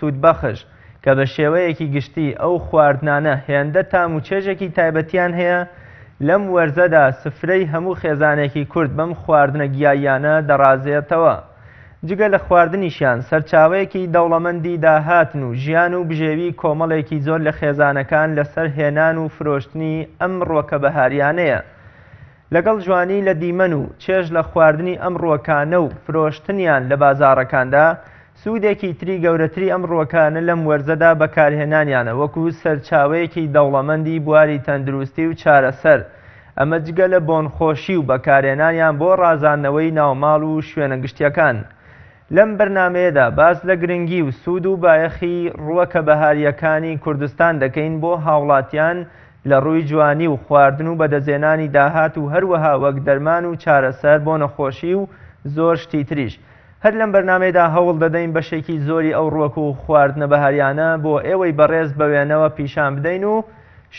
سوودبەخش، کە بە شێوەیەکی گشتی ئەو خواردنانە هێندە تام و چێژێکی تایبەتیان هەیە، لەم وەرزەدا سفرەی هەموو خێزانێکی کورد بەم خواردنە گیاییانە دەڕازێتەوە. جگە لە خواردنیشیان سەرچاوەیەکی دەوڵەمەندی داهاتن و ژیان و بژێوی کۆمەڵێکی زۆر لە خێزانەکان لەسەر هێنان و فرۆشتنی ئەم ڕوەکە بەهاریانەیە. لەگەڵ جوانی لە دیمەن و چێژ لە خواردنی ئەم ڕووەکانە و فرۆشتنیان لە بازاڕەکاندا، سوودێکی تری گەورەتری ئەم ڕووەکانە لەم وەرزەدا بەکارهێنانیانە وەکو سەرچاوەیەکی دەوڵەمەندی بواری تەندروستی و چارەسەر، ئەمە جگە لە بۆنخۆشی و بەکارهێنانیان بۆ ڕازاندنەوەی ناوماڵ و شوێنە گشتیەکان. لەم بەرنامەیەدا باس لە گرنگی و سوود و بایەخی ڕووەکە بەهارییەکانی کوردستان دەکەین بۆ هاوڵاتیان لە ڕووی جوانی و خواردن و بەدەستهێنانی داهات و هەروەها وەک دەرمان و چارەسەر بۆ نەخۆشی و زۆر شتی تریش. هەر لەم بەرنامەیەدا هەوڵ دەدەین بەشێکی زۆری ئەو ڕووەک و خواردنە بەهاریانە بۆ ئێوەی بەڕێز بە وێنەوە پیشان بدەین و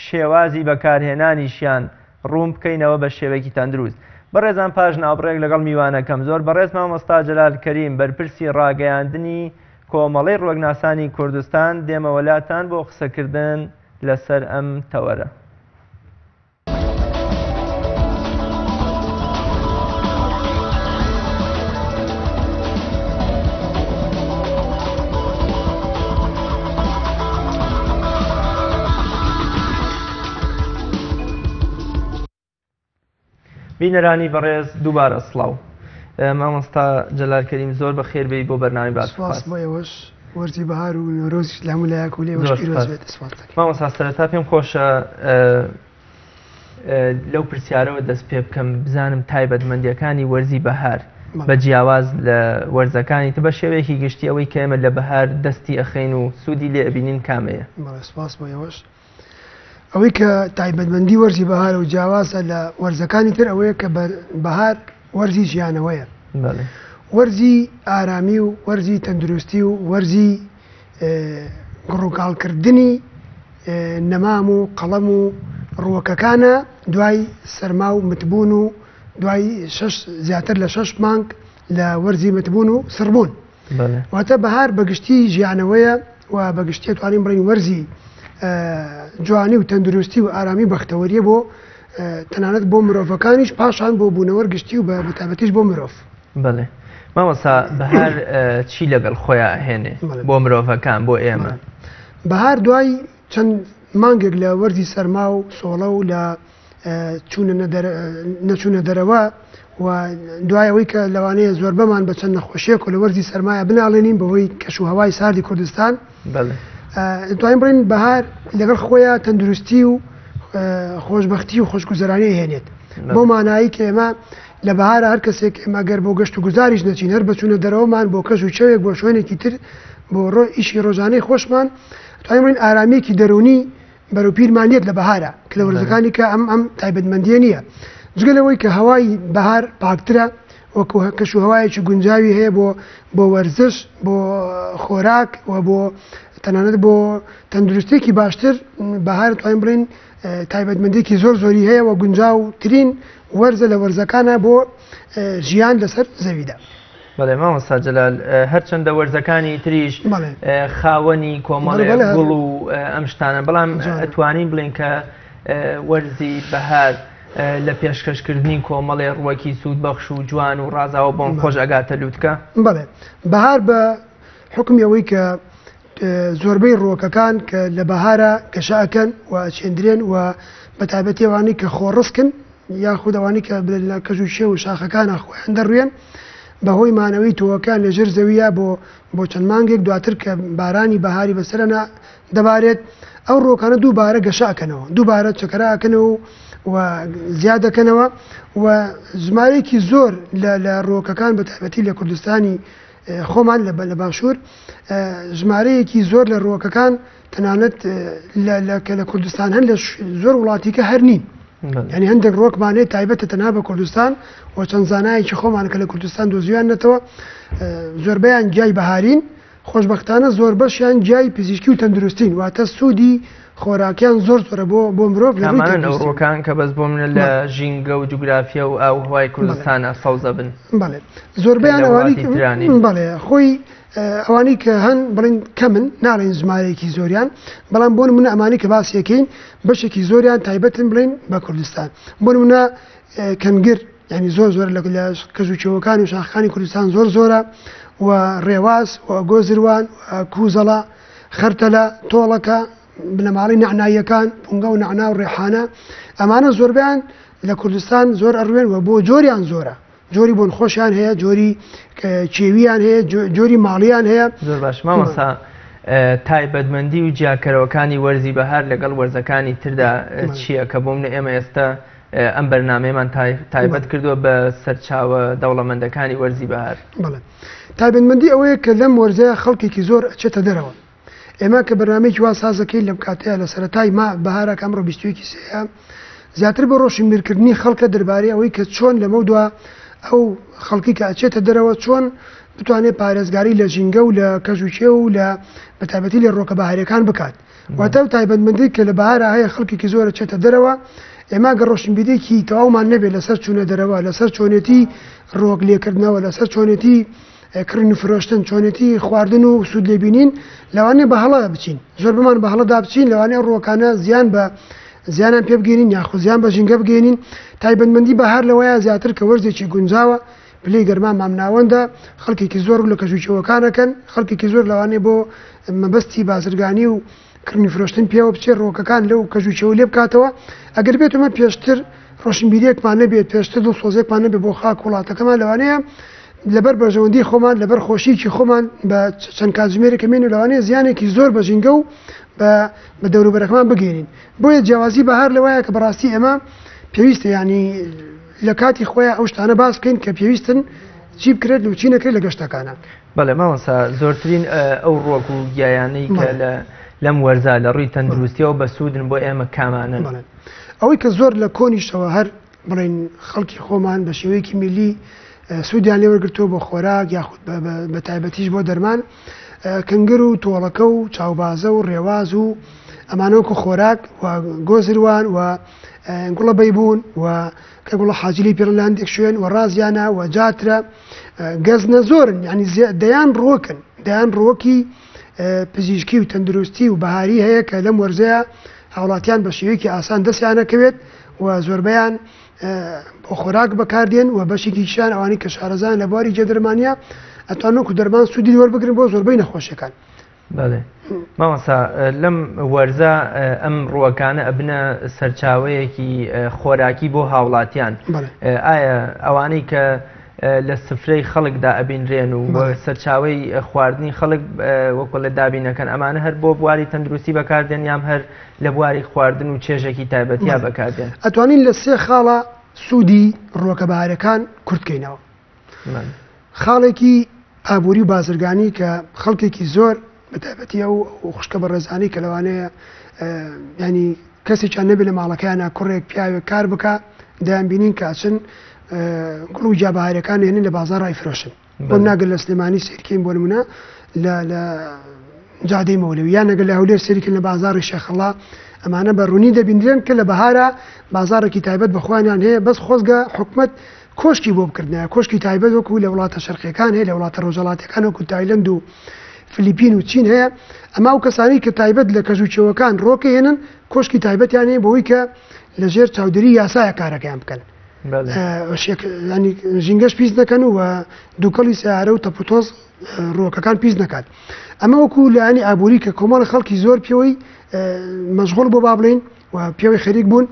شێوازی بەکارهێنانیشیان ڕوون بکەینەوە بە شێوەیەکی تەندروست. بەڕێزان پاش ناوبڕێک لەگەڵ میوانەکەم زۆر بەڕێز مامۆستا جەلال کەریم بەرپرسی ڕاگەیاندنی کۆمەڵەی ڕوەکناسانی کوردستان دێمەوە لاتان بۆ قسەکردن لەسەر ئەم تەوەرە. بینەرانی بەڕێز دووبارە سڵاو مامۆستا جەلال کەریم زۆر بەخێر بێی بۆ بەرنامەی باس سپاس بۆ ئێوەش وەرزی بەهار و نەورۆزیش لە هەموو لایەک و لێوەش پیرۆز بێت سپاس دەکەم مامۆستا سەرەتا پێم خۆشە لەو پرسیارەوە دەست پێ بکەم بزانم تایبەتمەندیەکانی وەرزی بەهار بە جیاواز لە وەرزەکانی تر بە شێوەیەکی گشتی ئەوەی کە ئێمە لە بەهار دەستی ئەخەین و سوودی لێ ئەبینین کامەیە؟ بەڵێ سپاس بۆ ئێوەش. ئەوەی کە تایبەتمەندی وەرزی بەهارە و جیاوازە لە وەرزەکانی تر ئەوەیە کە بەهار وەرزی ژیانەوەیە. وەرزی ئارامی و وەرزی تەندروستی و وەرزی گڕوکاڵکردنی نەمام و قەڵەم و ڕووەکەکانە دوای سەرما و متبوون و دوای شەش زیاتر لە شەش مانگ لە وەرزی متبوون و سڕبوون. واتە بەهار بەگشتی ژیانەوەیە و بەگشتی توانین بڵین وەرزی جوانی و تەندروستی و ئارامی بەختەوەریە بۆ تەنانەت بۆ مرۆڤەکانیش پاشان بۆ بوونەوەر گشتی و بە تایبەتیش بۆ مرۆڤ. بەڵێ مامۆستا بەهار چی لەگەڵ خۆیان هێنێ بۆ مرۆڤەکان بۆ ئێمە؟ بەهار دوای چەند مانگێک لە وەرزی سەرما و سۆڵە و لە نەچوونە دەرەوە و دوای ئەوەی کە لەوانەیە زۆربەمان بە چەند نەخۆشیەک و لە وەرزی سەرمایە بناڵێنین بەهۆی کەش و هەوای ساردی کوردستان توانین بڵێین بەهار لەگەڵ خۆیان تەندروستی و خۆشببختی و خۆشگوزەرانی هێنێت بۆ مانایی کە ئێمە لە بەهارە هەر کەسێک ئێمە گەر بۆ گەشت و گوزاریش نەچین هەر بەچوونە دەرەوەمان بۆ کەش و چەوێک بۆ شوێنێکی تر بۆ ڕۆ ئیشی ڕۆژانەی خۆشمان توانین بڵێین ئارامیەکی دەروونی بەرەو پیرمان یەت لە بەهارە کە لە وەرزەکانی کە ئەم ئەم تایبەتمەندیە نییە جگە لەوەی کە هەوای بەهار پاکترە وەکو کەش و هەوایەکی گونجاوی هەیە بۆ بۆ وەرزش بۆ خۆراک و بۆ تەنانەت بۆ تەندروستێکی باشتر بەهار توانین بڵین تایبەتمەندێکی زۆر زۆری هەیە و گونجاوترین وەرزە لە وەرزەکانە بۆ ژیان لەسەر زەویدا. بەڵێ مامۆستا جەلال هەرچەندە وەرزەکانی تریش خاوەنی کۆمەڵێ گوڵ و ئەم شتانە بەڵام ئەتوانین بڵێن کە وەرزی بەهار لە پێشکەشکردنی کۆمەڵێ ڕوەکی سوود بەخش و جوان و ڕازاوە بۆم خۆش ئەگاتە لوتکە. بەڵێ بەهار بە حوکمی ئەوەی کە زۆربەی ڕووەکەکان کە لە بەهارا گەشە ئەکەن و ئەچێندرێن و بە تایبەتی ئەوانەی کە خۆڕسکن یاخود ئەوانەی کە لە کەژ و شێو و شاخەکانا خۆیان دەڕوێن بەهۆی مانەوەی تۆوەکان لە ژێر زەوییا بۆ بۆ چەند مانگێک دواتر کە بارانی بەهاری بەسەرەنا دەبارێت ئەو ڕووەکانە دووبارە گەشە ئەکەنەوە دووبارە چەکەرە ئەکەنەوە و زیاد دەکەنەوە و ژمارەیەکی زۆر لە لە ڕووەکەکان بە تایبەتی لە کوردستانی خۆمان لە لە باشوور ژمارەیەکی زۆر لە ڕووەکەکان تەنانەت لە کە لە کوردستان هەن لە زۆر وڵاتیکە هەر نین یعنی هەندێک ڕۆکمان هەیە تایبەتە تەنها بە کوردستان و چەند زانایەکی خۆمان کە لە کوردستان دۆزیویانەتەوە زۆربەیان گیای بەهارین خۆشبەختانە زۆربەشیان گیای پزیشکی و تەندروستین واتە سوودی خۆراکیان زۆر زۆرە بۆ بۆ مرۆڤ لە ڕووی کامانەن ئەو تەندروستی. ڕووەکان کە بەس بۆ منە لە ژینگە و جوگرافیا و ئاو و هەوای کوردستانە سەوزە بن؟ بەڵێ زۆربەیان لە ئەوانەی وڵاتی ترانین. بەڵێ خۆی ئەوانەی کە هەن بڵین کەمن ناڵێن ژمارەیەکی زۆریان، بەڵام بۆ نمونە ئەمانەی کە باسیەکەین بەشێکی زۆریان تایبەتن بڵین بە کوردستان. بۆ نمونە کەنگر یعنی زۆر زۆر لە کەژ و کێوەکان و شاخەکانی کوردستان زۆر زۆرە، و ڕێواس و گۆزروان و کوزەڵە، خەرتەلە، تۆڵەکە، بنەماڵەی نەعناییەکان، پونگە و نەعنا و ڕێحانە، ئەمانە زۆربیان لە کوردستان زۆر ئەڕوێن و بۆ جۆریان زۆرە، جۆری بۆنخۆشیان هەیە، جۆری کێویان هەیە، جۆری ماڵیان هەیە. زۆر باش مامۆستا، تایبەتمەندی و جیاکەرەوەکانی وەرزی بەهار لەگەڵ وەرزەکانی تردا چییە؟ کە بۆ منە ئێمە ئێستا ئەم بەرنمەیەمان تایبەت کردووە بە سەرچاوە دەوڵەمەندەکانی وەرزی بەهار. بەڵێ، تایبەتمەندی ئەوەیە کە لەم وەرزەیە خەڵکێکی زۆر ئەچێتە دەرەوە. ئێمە کە بەرنمەیەکی وا سازەکەین لەم کاتەیە لە سەرەتای ما بەهارە کە ئەمڕۆ 21 سێیە، زیاتر بۆ ڕۆشنبیرکردنی خەڵکە دەربارەی ئەوەی کە چۆن لەمەو دوا ئەو خەڵکی کە ئەچێتە دەرەوە چۆن بتوانێت پارێزگاری لە ژینگە و لە کەژ و کێو و لە بەتایبەتی لە ڕۆکە بەهاریەکان بکات. واتە ئەو تایبەتمەندی کە لە بەهارا هەیە خەڵکێکی زۆر ئەچێتە دەرەوە، ئێمە گەر ڕۆشنبیرێکی تەواومان نەبێت لەسەر چوونە دەرەوە، لەسەر چۆنێتی ڕۆک لێکردنەوە، لەسەر چۆنێتی کڕین و فرۆشتن، چۆنێتی خواردن و سوود لێبینین، لەوانەیە بە هەڵە بچین، زۆربەمان بە هەڵەدا بچین، لەوانەیە ڕووەکانە زیان بە زیانیان پێ بگەینین یاخود زیان بە ژینگە بگەینین. تایبەتمەندی بەهار لەوەیە زیاتر کە وەرزێکی گونجاوە، پلەی گەرما مامناوەندە، خەڵکێکی زۆر ڕوو لە کەژ و کێوەکانەکەن، خەڵکێکی زۆر لەوانەیە بۆ مەبەستی بازرگانی و کڕین و فرۆشتن پێوە بچێت، ڕووەکەکان لەو کەژ و کێوە لێ بکاتەوە. ئەگەر بێت ئەمە پێشتر ڕۆشنبیریەکمان نەبێت، پێشتر دڵسۆزێکمان نەبێت بۆ خاک وڵاتەکەمان، لەوانەیە لەبەر بەرژەوەندی خۆمان، لەبەر خۆشیکی خۆمان بە چەند کاتژمێرێک مێن و لەوانەیە زیانێکی زۆر بە ژینگە و بە دەوروبەرەکەمان بگەێنین. بۆیە جیاوازی بەهار لەوایە کە بەڕاستی ئێمە پێویستە ینی لە کاتی خۆیان ئەو شتانە باس بکەین کە پێویستن چی بکرێت و چی نەکرێت لە گەشتەکانە. بەڵێ مامۆستا، زۆرترین ئەو ڕووەک و گیایانەی کە لەم وەرزا لە ڕووی تەندروستیەوە بەسوودن بۆ ئێمە کامانن؟ ئەوەی کە زۆر لە کۆنیشەوە هەر بڵێن خەڵکی خۆمان بە شێوەیەکی میلی سوودیان لێوەرگرتووە بۆ خۆراک یاخود بە تایبەتیش بۆ دەرمان، کنگر و تۆڵەکە و چاوبازە و ڕێواز و ئەمانە وەکو خۆراک و گۆزروان و گوڵە بەیبوون و کە گوڵە حاجلی پێڵن لە هەندێک شوێن و ڕازیانە و جاترە گەزنە زۆرن، یعنی دەیان ڕووەکن، دەیان ڕووەکی پزیشکی و تەندروستی و بەهاری هەیە کە لەم وەرزەیە هاوڵاتیان بە شێوەیەکی ئاسان دەستیانەکەوێت و زۆربەیان بۆ خۆراک بەکاردێن و بەشێکیشیان ئەوانەی کە شارەزان لە بواری جێدەرمانیە ئەتوانن وەکو دەرمان سوودی وەربگرن بۆ زۆربەی نەخۆشیەکان. بەڵێ مامۆستا، لەم وەرزە ئەم ڕووەکانە ئەبنە سەرچاوەیەکی خۆراکی بۆ هاوڵاتیان. ئایا ئەوانەی کە لە سفرەی خەڵکدا ئەبینرێن و سەرچاوەی خواردنی خەڵک وەکو لە دابینەکەن، ئەمانە هەر بۆ بواری تەندروستی بەکاردێن یان هەر لە بواری خواردن و چێژێکی تایبەتیا بەکاردێن؟ ئەتوانین لە سێ خاڵە سوودی ڕووەکە بەهارەکان کورتکەینەوە. خاڵێکی ئابووری و بازرگانی کە خەڵکێکی زۆر بە تایبەتی ئەو خوشکە بەڕێزانی کە لەوانەیە ینی کەسێکیان نەبێت لە ماڵەکەیانە کوڕێک پیاوێک کار بکە، دەیان بینین کە ئەچن گوڵ و گیابەهارەکان هێنن لە بازاڕ ئەیفرۆشن. بۆ ناگەر لە سلێمانی سیرکەین بۆ نمونە لە جادەی مەولەوی، یان ئەگەر لە هەولێر سەیرکەین لە بازاڕی شێخەڵا، ئەمانە بە ڕوونی دەبیندرێن کە لە بەهارە بازاڕێکی تایبەت بە خۆیانیان هەیە. بەس خۆزگە حکومەت کۆشکی بۆ بکردنایە، کۆشکی تایبەت وەکو لە وڵاتە شەرقیەکان هەیە، لە وڵاتە ڕۆژهەڵاتیەکان وەکو تایلەند و فلیپین و چین هەیە. ئەما ئەو کەسانی کە تایبەت لە کەژ و کێوەکان ڕۆکەهێنن کۆشکی تایبەتیان هەیە بۆی کە لەژێر چاودێری یاسایە کارەکەیان بکەن، ژینگەش پیس نەکەن و دووکەڵی سیارە و تەپوتۆز ڕووەکەکان پیس نەکات. ئەمە وەکو لایەنی ئابووری کە کۆمەڵی خەڵکی زۆر پێوەی مەشغوڵ بۆ با بڵین و پێوەی خەریک بوون.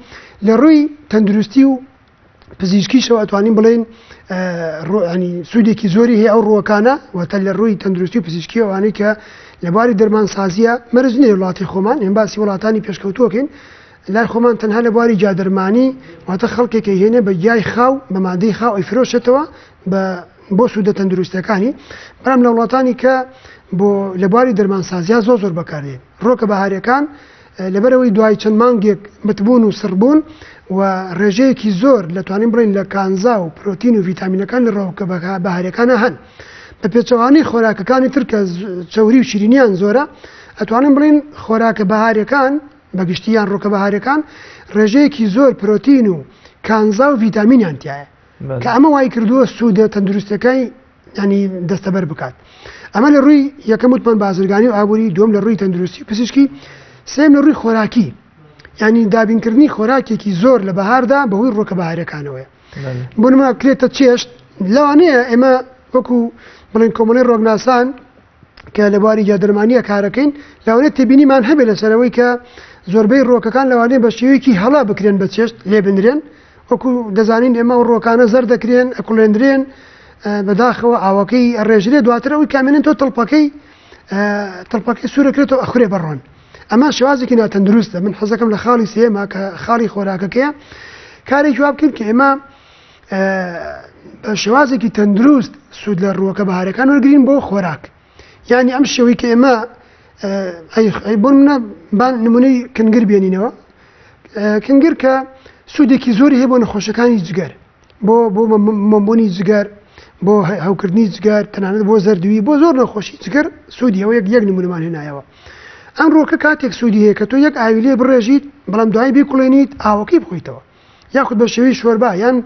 لە ڕووی تەندروستی و پزیشکیشەوە ئەتوانین بڵێین ینی سوودێکی زۆری هەیە ئەو ڕووەکانە، واتە لە ڕووی تەندروستی و پزیشکی ئەوانەی کە لە بواری دەرمانسازیە مەرج نییە وڵاتی خۆمان، ئێمە باسی وڵاتانی پێشکەوتووەکەین، لای خۆمان تەنها لە بواری گیادەرمانی، واتە خەڵکێک ئەیهێنێ بە گیای خاو، بە مادەی خاو ئەیفرۆشێتەوە بە بۆ سوودە تەندروستیەکانی. بەڵام لە وڵاتانی کە بۆ لە بواری دەرمانسازیا زۆر زۆر بەکاردێن ڕۆکە بەهاریەکان، لەبەرەوەی دوای چەند مانگێک متبوون و سڕبوون و ڕێژەیەکی زۆر لە توانین بڵین لە کانزا و پرۆتین و ڤیتامینەکان لە ڕۆکە بەهاریەکانە هەن، بە پێچەوانەی خۆراکەکانی تر کە چەوری و شیرینیان زۆرە، ئەتوانین بڵین خۆراکە بەهاریەکان بەگشتی یان ڕۆکە بەهارەکان ڕێژەیەکی زۆر پرۆتین و کانزا و ڤیتامینیان تایە کە ئەمە وای کردووە سوودە تەندروستەکەی ینی دەستەبەر بکات. ئەمە لە ڕووی یەکەم وتمان بازرگانی و ئابووری، دووەم لە ڕووی تەندروستی و پزیشکی، سێم لە ڕووی خۆراکی، ینی دابینکردنی خۆراکێکی زۆر لە بەهاردا بەهۆی ڕۆکە بەهارەکانەوەیە. بۆ نمونە کرێتە چێشت، لەوانەیە ئێمە وەکو بڵێن کۆمەڵەی ڕۆگناسان کە لە بواری گیادەرمانیە کارەکەین، لەوانەیە تێبینیمان هەبێت لەسەرەوەی کە زۆربەی ڕۆکەکان لەوانەیە بە شێوەیەکی هەڵا بکرێن بە چێشت لێ بنرێن. وەکو دەزانین ئێمە ئەو ڕۆکانە زەر دەکرێن، ئەکوڵێندرێن، بەداخەوە ئاوەکەی ئەڕێژرێ، دواتر ئەوی کامێنن تۆ تڵپەکەی تڵپەکەی سوورەکرێتەوە ئەخورێ بەڕۆن. ئەمە شێوازێکی ناتەندروستە. من حەزەکەم لە خاڵی سێمە کە خاڵی خۆراکەکەیە کارێکی وا بکەین کە ئێمە بە شێوازێکی تەندروست سوود لە ڕووەکە بەهارەکان وەرگین بۆ خۆراک. یعنی ئەم شێوەی کە ئێمە بۆ منە با نمونەی کنگر بێنینەوە. کنگر کە سوودێکی زۆری هەیە بۆ نەخۆشەکانی جگەر، بۆ بۆ مەمبوونی جگەر، بۆ هەوکردنی جگەر، تەنانەت بۆ زەردووی، بۆ زۆر نەخۆشی جگەر سوودی هەیە. یەک نمونەمان هێنایەوە. ئەم ڕۆکە کاتێک سوودی هەیە کە تۆ یەک ئاوی لێ بڕێژیت، بەڵام دوایی بیکوڵێنیت ئاوەکەی بخۆیتەوە، یاخود بە شێوەی شۆربا یان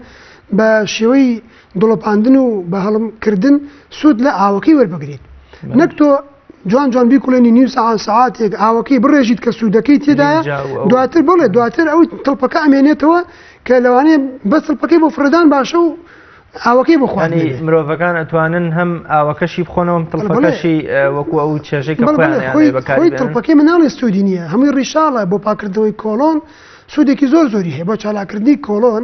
بە شێوەی دڵۆپاندن و بە هەڵمکردن سوود لە ئاوەکەی وەربگریت، نەک تۆ جوان جوان بیکوڵێنی نیو سەعات سەعاتێک ئاوەکەی بڕێژیت کە سوودەکەی تێدایە، دواتر بڵێ دواتر ئەو تڵپەکە ئەمێنێتەوە کە لەوانەیە بەس تڵپەکەی بۆ فڕێدان باشە و ئاوەکەی بۆ خواردن. مرۆڤەکان ئەتوانن هەم ئاوەکەشی بخۆنەوە تڵپەکەشی وەکو ئەو چێژەی کە خۆیان خۆی تڵپەکەی مناڵی سوودی نییە، هەمووی ڕیشاڵە. بۆ پاکردنەوەی کۆڵۆن سوودێکی زۆر زۆری هەیە، بۆ چالاکردنی کۆڵۆن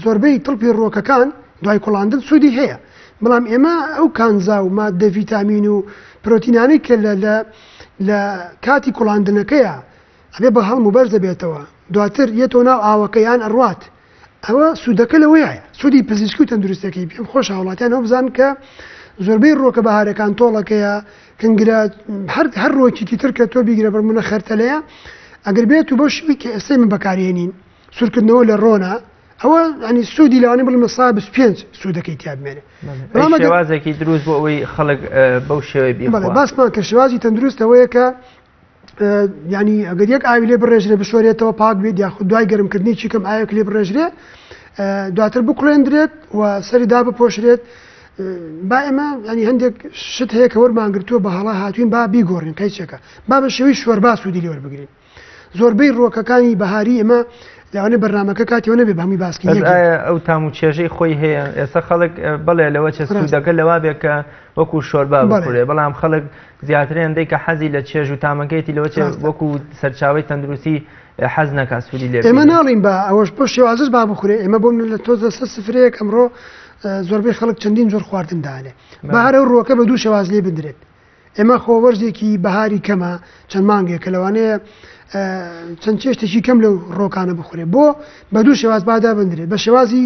زۆربەی تڵپی ڕووەکەکان دوای کوڵاندن سوودی هەیە. بەڵام ئێمە ئەو کانزا و مادە ڤیتامین و پرۆتینانەی کە لە لە کاتی کوڵاندنەکەیە ئەبێ بە هەڵم و بەرز دەبێتەوە، دواتر یەتەوە ناو ئاوەکە یان ئەڕوات، ئەوە سوودەکە لەوەیە، سوودی پزیشکی و تەندروستەکەی. پێم خۆش هاوڵاتیان ئەوە بزانن کە زۆربەی ڕووەکە بەهارەکان تۆڵەکەیە، کنگرە، هەر ڕووەکێکی تر کە تۆ بیگرە بەرمونە خەرتەلەیە، ئەگەر بێت و بەو شێوەی کە ئێستا ئێمە بەکارهێنین سوورکردنەوە لە ڕۆنە، ئەوە ینی سوودی لەوانەیە بڵێم 25% سوودەکەی تیا بمێنێ. بەڵام شێوازێکی دروست بۆ ئەوەی خەڵک بەو شێوەی بیخوا. باسمان کە شێوازی تەندروست ئەوەیە کە ینی ئەگەر یەک ئاوی لێ بڕێژرێ بشۆرێتەوە پاک بێت، یاخود دوای گەرمکردنی چیکەم ئاوێک لێ بڕێژرێ، دواتر بکوڵێندرێت و سەری دابپۆشرێت. با ئێمە ینی هەندێک شت هەیە کە وەرمان گرتووە بە هەڵا هاتوین، با بیگۆڕین قەیچێکە، با بە شێوەی شۆربا سوودی لێ وەربگرین. زۆربەی ڕووەکەکانی بەهاری ئێمە لەوانەیە بەرنامەکە کاتیەوە نەبێ بە هەمووی باسکەین. بەس ئایا ئەو تام و چێژەی خۆی هەیە؟ ئێستا خەڵک بەڵێ لەوە چێ سوودەکە لەوا بێ کە وەکو شۆربا بخورێ، بەڵام خەڵک زیاتر هێندەی کە حەزی لە چێژ و تامەکەیەتی لەوە چێ وەکو سەرچاوەی تەندروستی حەز نەکا سوودی لێ ئێمە ناڵین بە ئەوەش بۆ شێوازش با بخورێ. ئێمە بۆ لە تۆز لەسەر سفرەیەک ئەمڕۆ زۆربەی خەڵک چەندین جۆر خواردن دانێ، بەهارە و ڕووەکە بە دوو شێواز لێ بدرێت. ئێمە خۆ وەرزێکی بەهاری کەمە، چەند مانگێکە، لەوانەیە چەند چێشتێکی کەم لەو ڕۆکانە بخورێ. بۆ بە دوو شێواز بادا بندرێت، بە شێوازی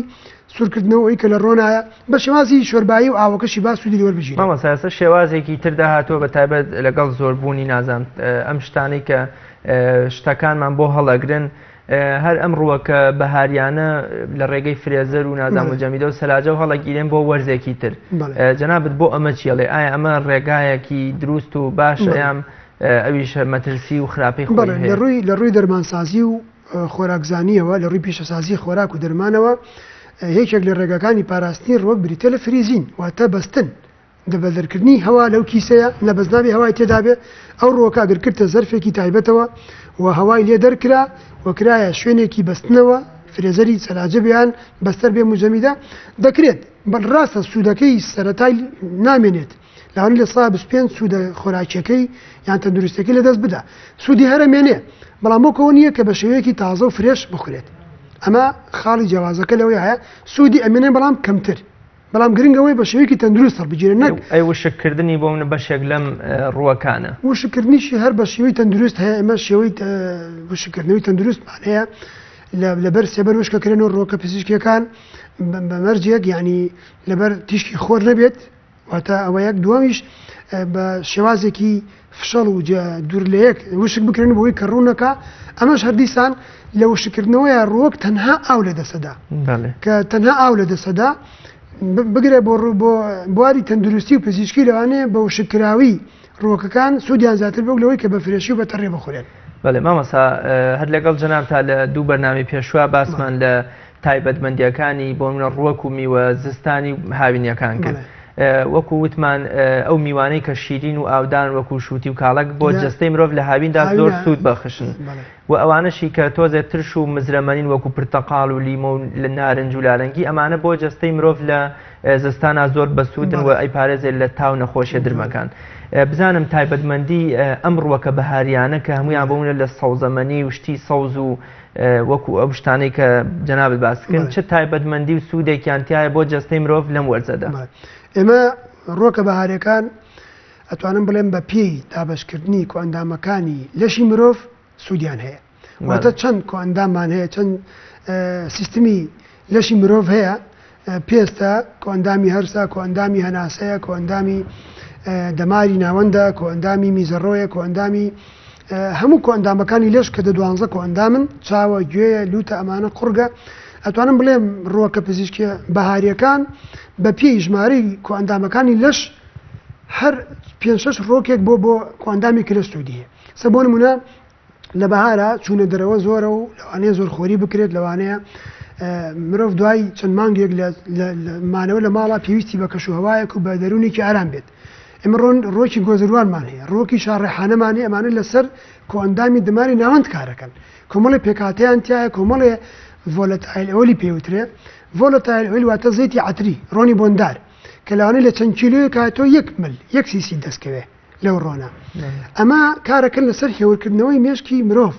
سوورکردنەوەی کە لە ڕۆنایە، بە شێوازی شۆربایی و ئاوەکەشی با سوودی وەربگیرێت. مامۆستا ئێستا شێوازێکی تر داهاتووە بە تایبەت لەگەڵ زۆربوونی نازان ئەم شتانەی کە شتەکانمان بۆ هەڵەگرن، هەر ئەم ڕووەکە بەهاریانە لە ڕێگەی فرێزەر و نازان و جەمیدە و سەلاجە و هەڵەگیرێن بۆ وەرزێکی تر. جەنابت بۆ ئەمە چیڵێ؟ ئایا ئەمە ڕێگایەکی دروست و باشە یان ئەویش مەترسی و خراپەی خۆی هەیە؟ لە ڕووی دەرمانسازی و خۆراکزانیەوە، لە ڕووی پیشەسازی خۆراک و دەرمانەوە، یەکێک لە ڕێگاکانی پاراستنی ڕووەک بریتە لە فریزین، واتە بەستن، بە دەرکردنی هەوا لەو کیسەیە، لە بەزناوی هەوای تێدابێ. ئەو ڕووەکە ئەگەر کردە زەرفێکی تایبەتەوە و هەوای لێ دەرکرا و کرایە شوێنێکی بەستنەوە، فرێزەری سەلاجە بیان بەستەر بێ موجەمیدە دەکرێت. بەڵ ڕاستە سوودەکەی سەرەتای نامێنێت، لەوانەیە 25% سوودە خۆراکیەکەی یان تەندروستەکەی لەدەست بدا، سوودی هەرەمێنێ، بەڵام وەکەوە نییە کە بە شێوەیەکی تازە و fresh بخورێت. ئەمە خاڵی جیاوازەکە لەوەی هەیە سوودی ئەمێنێ بەڵام کەمتر، بەڵام گرنگ ئەوەیە بە شێوەیەکی تەندروست هەڵبگیرێت نەک ئەی وشککردنی بۆ منە بەشێک لەم ڕووەکانە. وشککردنیشی هەر بە شێوەی تەندروست هەیە. ئێمە شێوەی وشککردنەوەی تەندروستمان هەیە، لەبەر سێبەر وشکەکرێن و ڕووەکە پزیشکیەکان بە مەرجێک یعنی لەبەر تیشکی خۆر نەبێت، واتە ئەوە یەک. دووەمیش بە شێوازێکی فشەڵ و دوور لە یەک وشک بکرێن بۆی کە ڕوونەکە. ئەمەش هەردیسان لە وشکردنەوەیە ڕووەک تەنها ئاو لە دەسەدا، کە تەنها ئاو لە دەسەدا بگرە بۆ ڕوو بۆ بواری تەندروستی و پزیشکی لەوانەیە بە وشککراوی ڕووەکەکان سوودیان زیاتر بوو لەوەی کە بە fresh ی و بە تەڕێ بخورێن. بەڵێ مامۆستا هەر لەگەڵ جەنابتا لە دوو بەرنامەی پێشوە باسمان لە تایبەتمەندیەکانی بۆ منە ڕوەک و میوە زستانی و هاوینیەکان کرد. وەکو وتمان ئەو میوانەی کە شیرین و ئاودان وەکو شووتی و کاڵەک بۆ جەستەی مرۆڤ لە هاویندا زۆر سوود بەخشن و ئەوانەشی کە تۆزێ ترش و مزرەمەنین وەکو پرتەقاڵ و لیمۆ و نارنج و لارەنگی ئەمانە بۆ جەستەی مرۆڤ لە زستانا زۆر بەسوودن و ئەیپارێزێت لە تا و نەخۆشیە درمەکان. بزانم تایبەتمەندی ئەم ڕووەکە بەهاریانە کە هەمویان بۆ لە سەوزەمەنی و شتی سەوز و وەکو ئەو شتانەی کە جەنابت باس کرد چ تایبەتمەندی و سوودێکیان تایە بۆ جەستەی مرۆڤ لەم وەرزەدا؟ ئێمە ڕووەکە بەهارەکان ئەتوانم بڵێم بە پێی دابەشکردنی کۆئەندامەکانی لەشی مرۆڤ سوودیان هەیە. واتە چەند کۆئەنداممان هەیە، چەند سیستمی لەشی مرۆڤ هەیە، پێستە، کۆئەندامی هەرسە، کۆئەندامی هەناسەیە، کۆئەندامی دەماری ناوەندە، کۆئەندامی میزەڕۆیە، کۆئەندامی هەموو کۆئەندامەکانی لەش کە دە دوانزە کۆئەندامن، چاوە، گوێیە، لوتە، ئەمانە قوڕگە. ئەتوانم بڵێم ڕووەکە پزیشکیە بەهاریەکان بە پێی ژمارەی کۆئەندامەکانی لەش هەر پێنج شەش ڕۆکێک بۆ بۆ کۆئەندامێکی لەش سوودی هەیە. سە بۆ نمونە لە بەهارا چوونە دەرەوە زۆرە و لەوانەیە زۆرخۆری بکرێت، لەوانەیە مرۆڤ دوای چەند مانگێک لە مانەوە لە ماڵا پێویستی بە کەشوهەوایەک و بە دەروونێکی ئارام بێت. ئێمە ڕۆن ڕۆکی گۆزروانمان هەیە، ڕۆکی شاڕێحانەمان هەیە، ئەمانە لەسەر کۆئەندامی دەماری ناوەند کارەکەن. کۆمەڵێ پێکهاتەیان تیایە، کۆمەڵێ volatile oil ی پێوترێ. volatile oil واتە زەیتی عەتری، ڕۆنی بۆندار، کە لەوانەیە لە چەند کیلۆیەکا تۆ یەک مل، یەک سیسی دەستکەوێ. لەو ڕۆنە. ئەمە کارەکەن لەسەر هێورکردنەوەی مێشکی مرۆڤ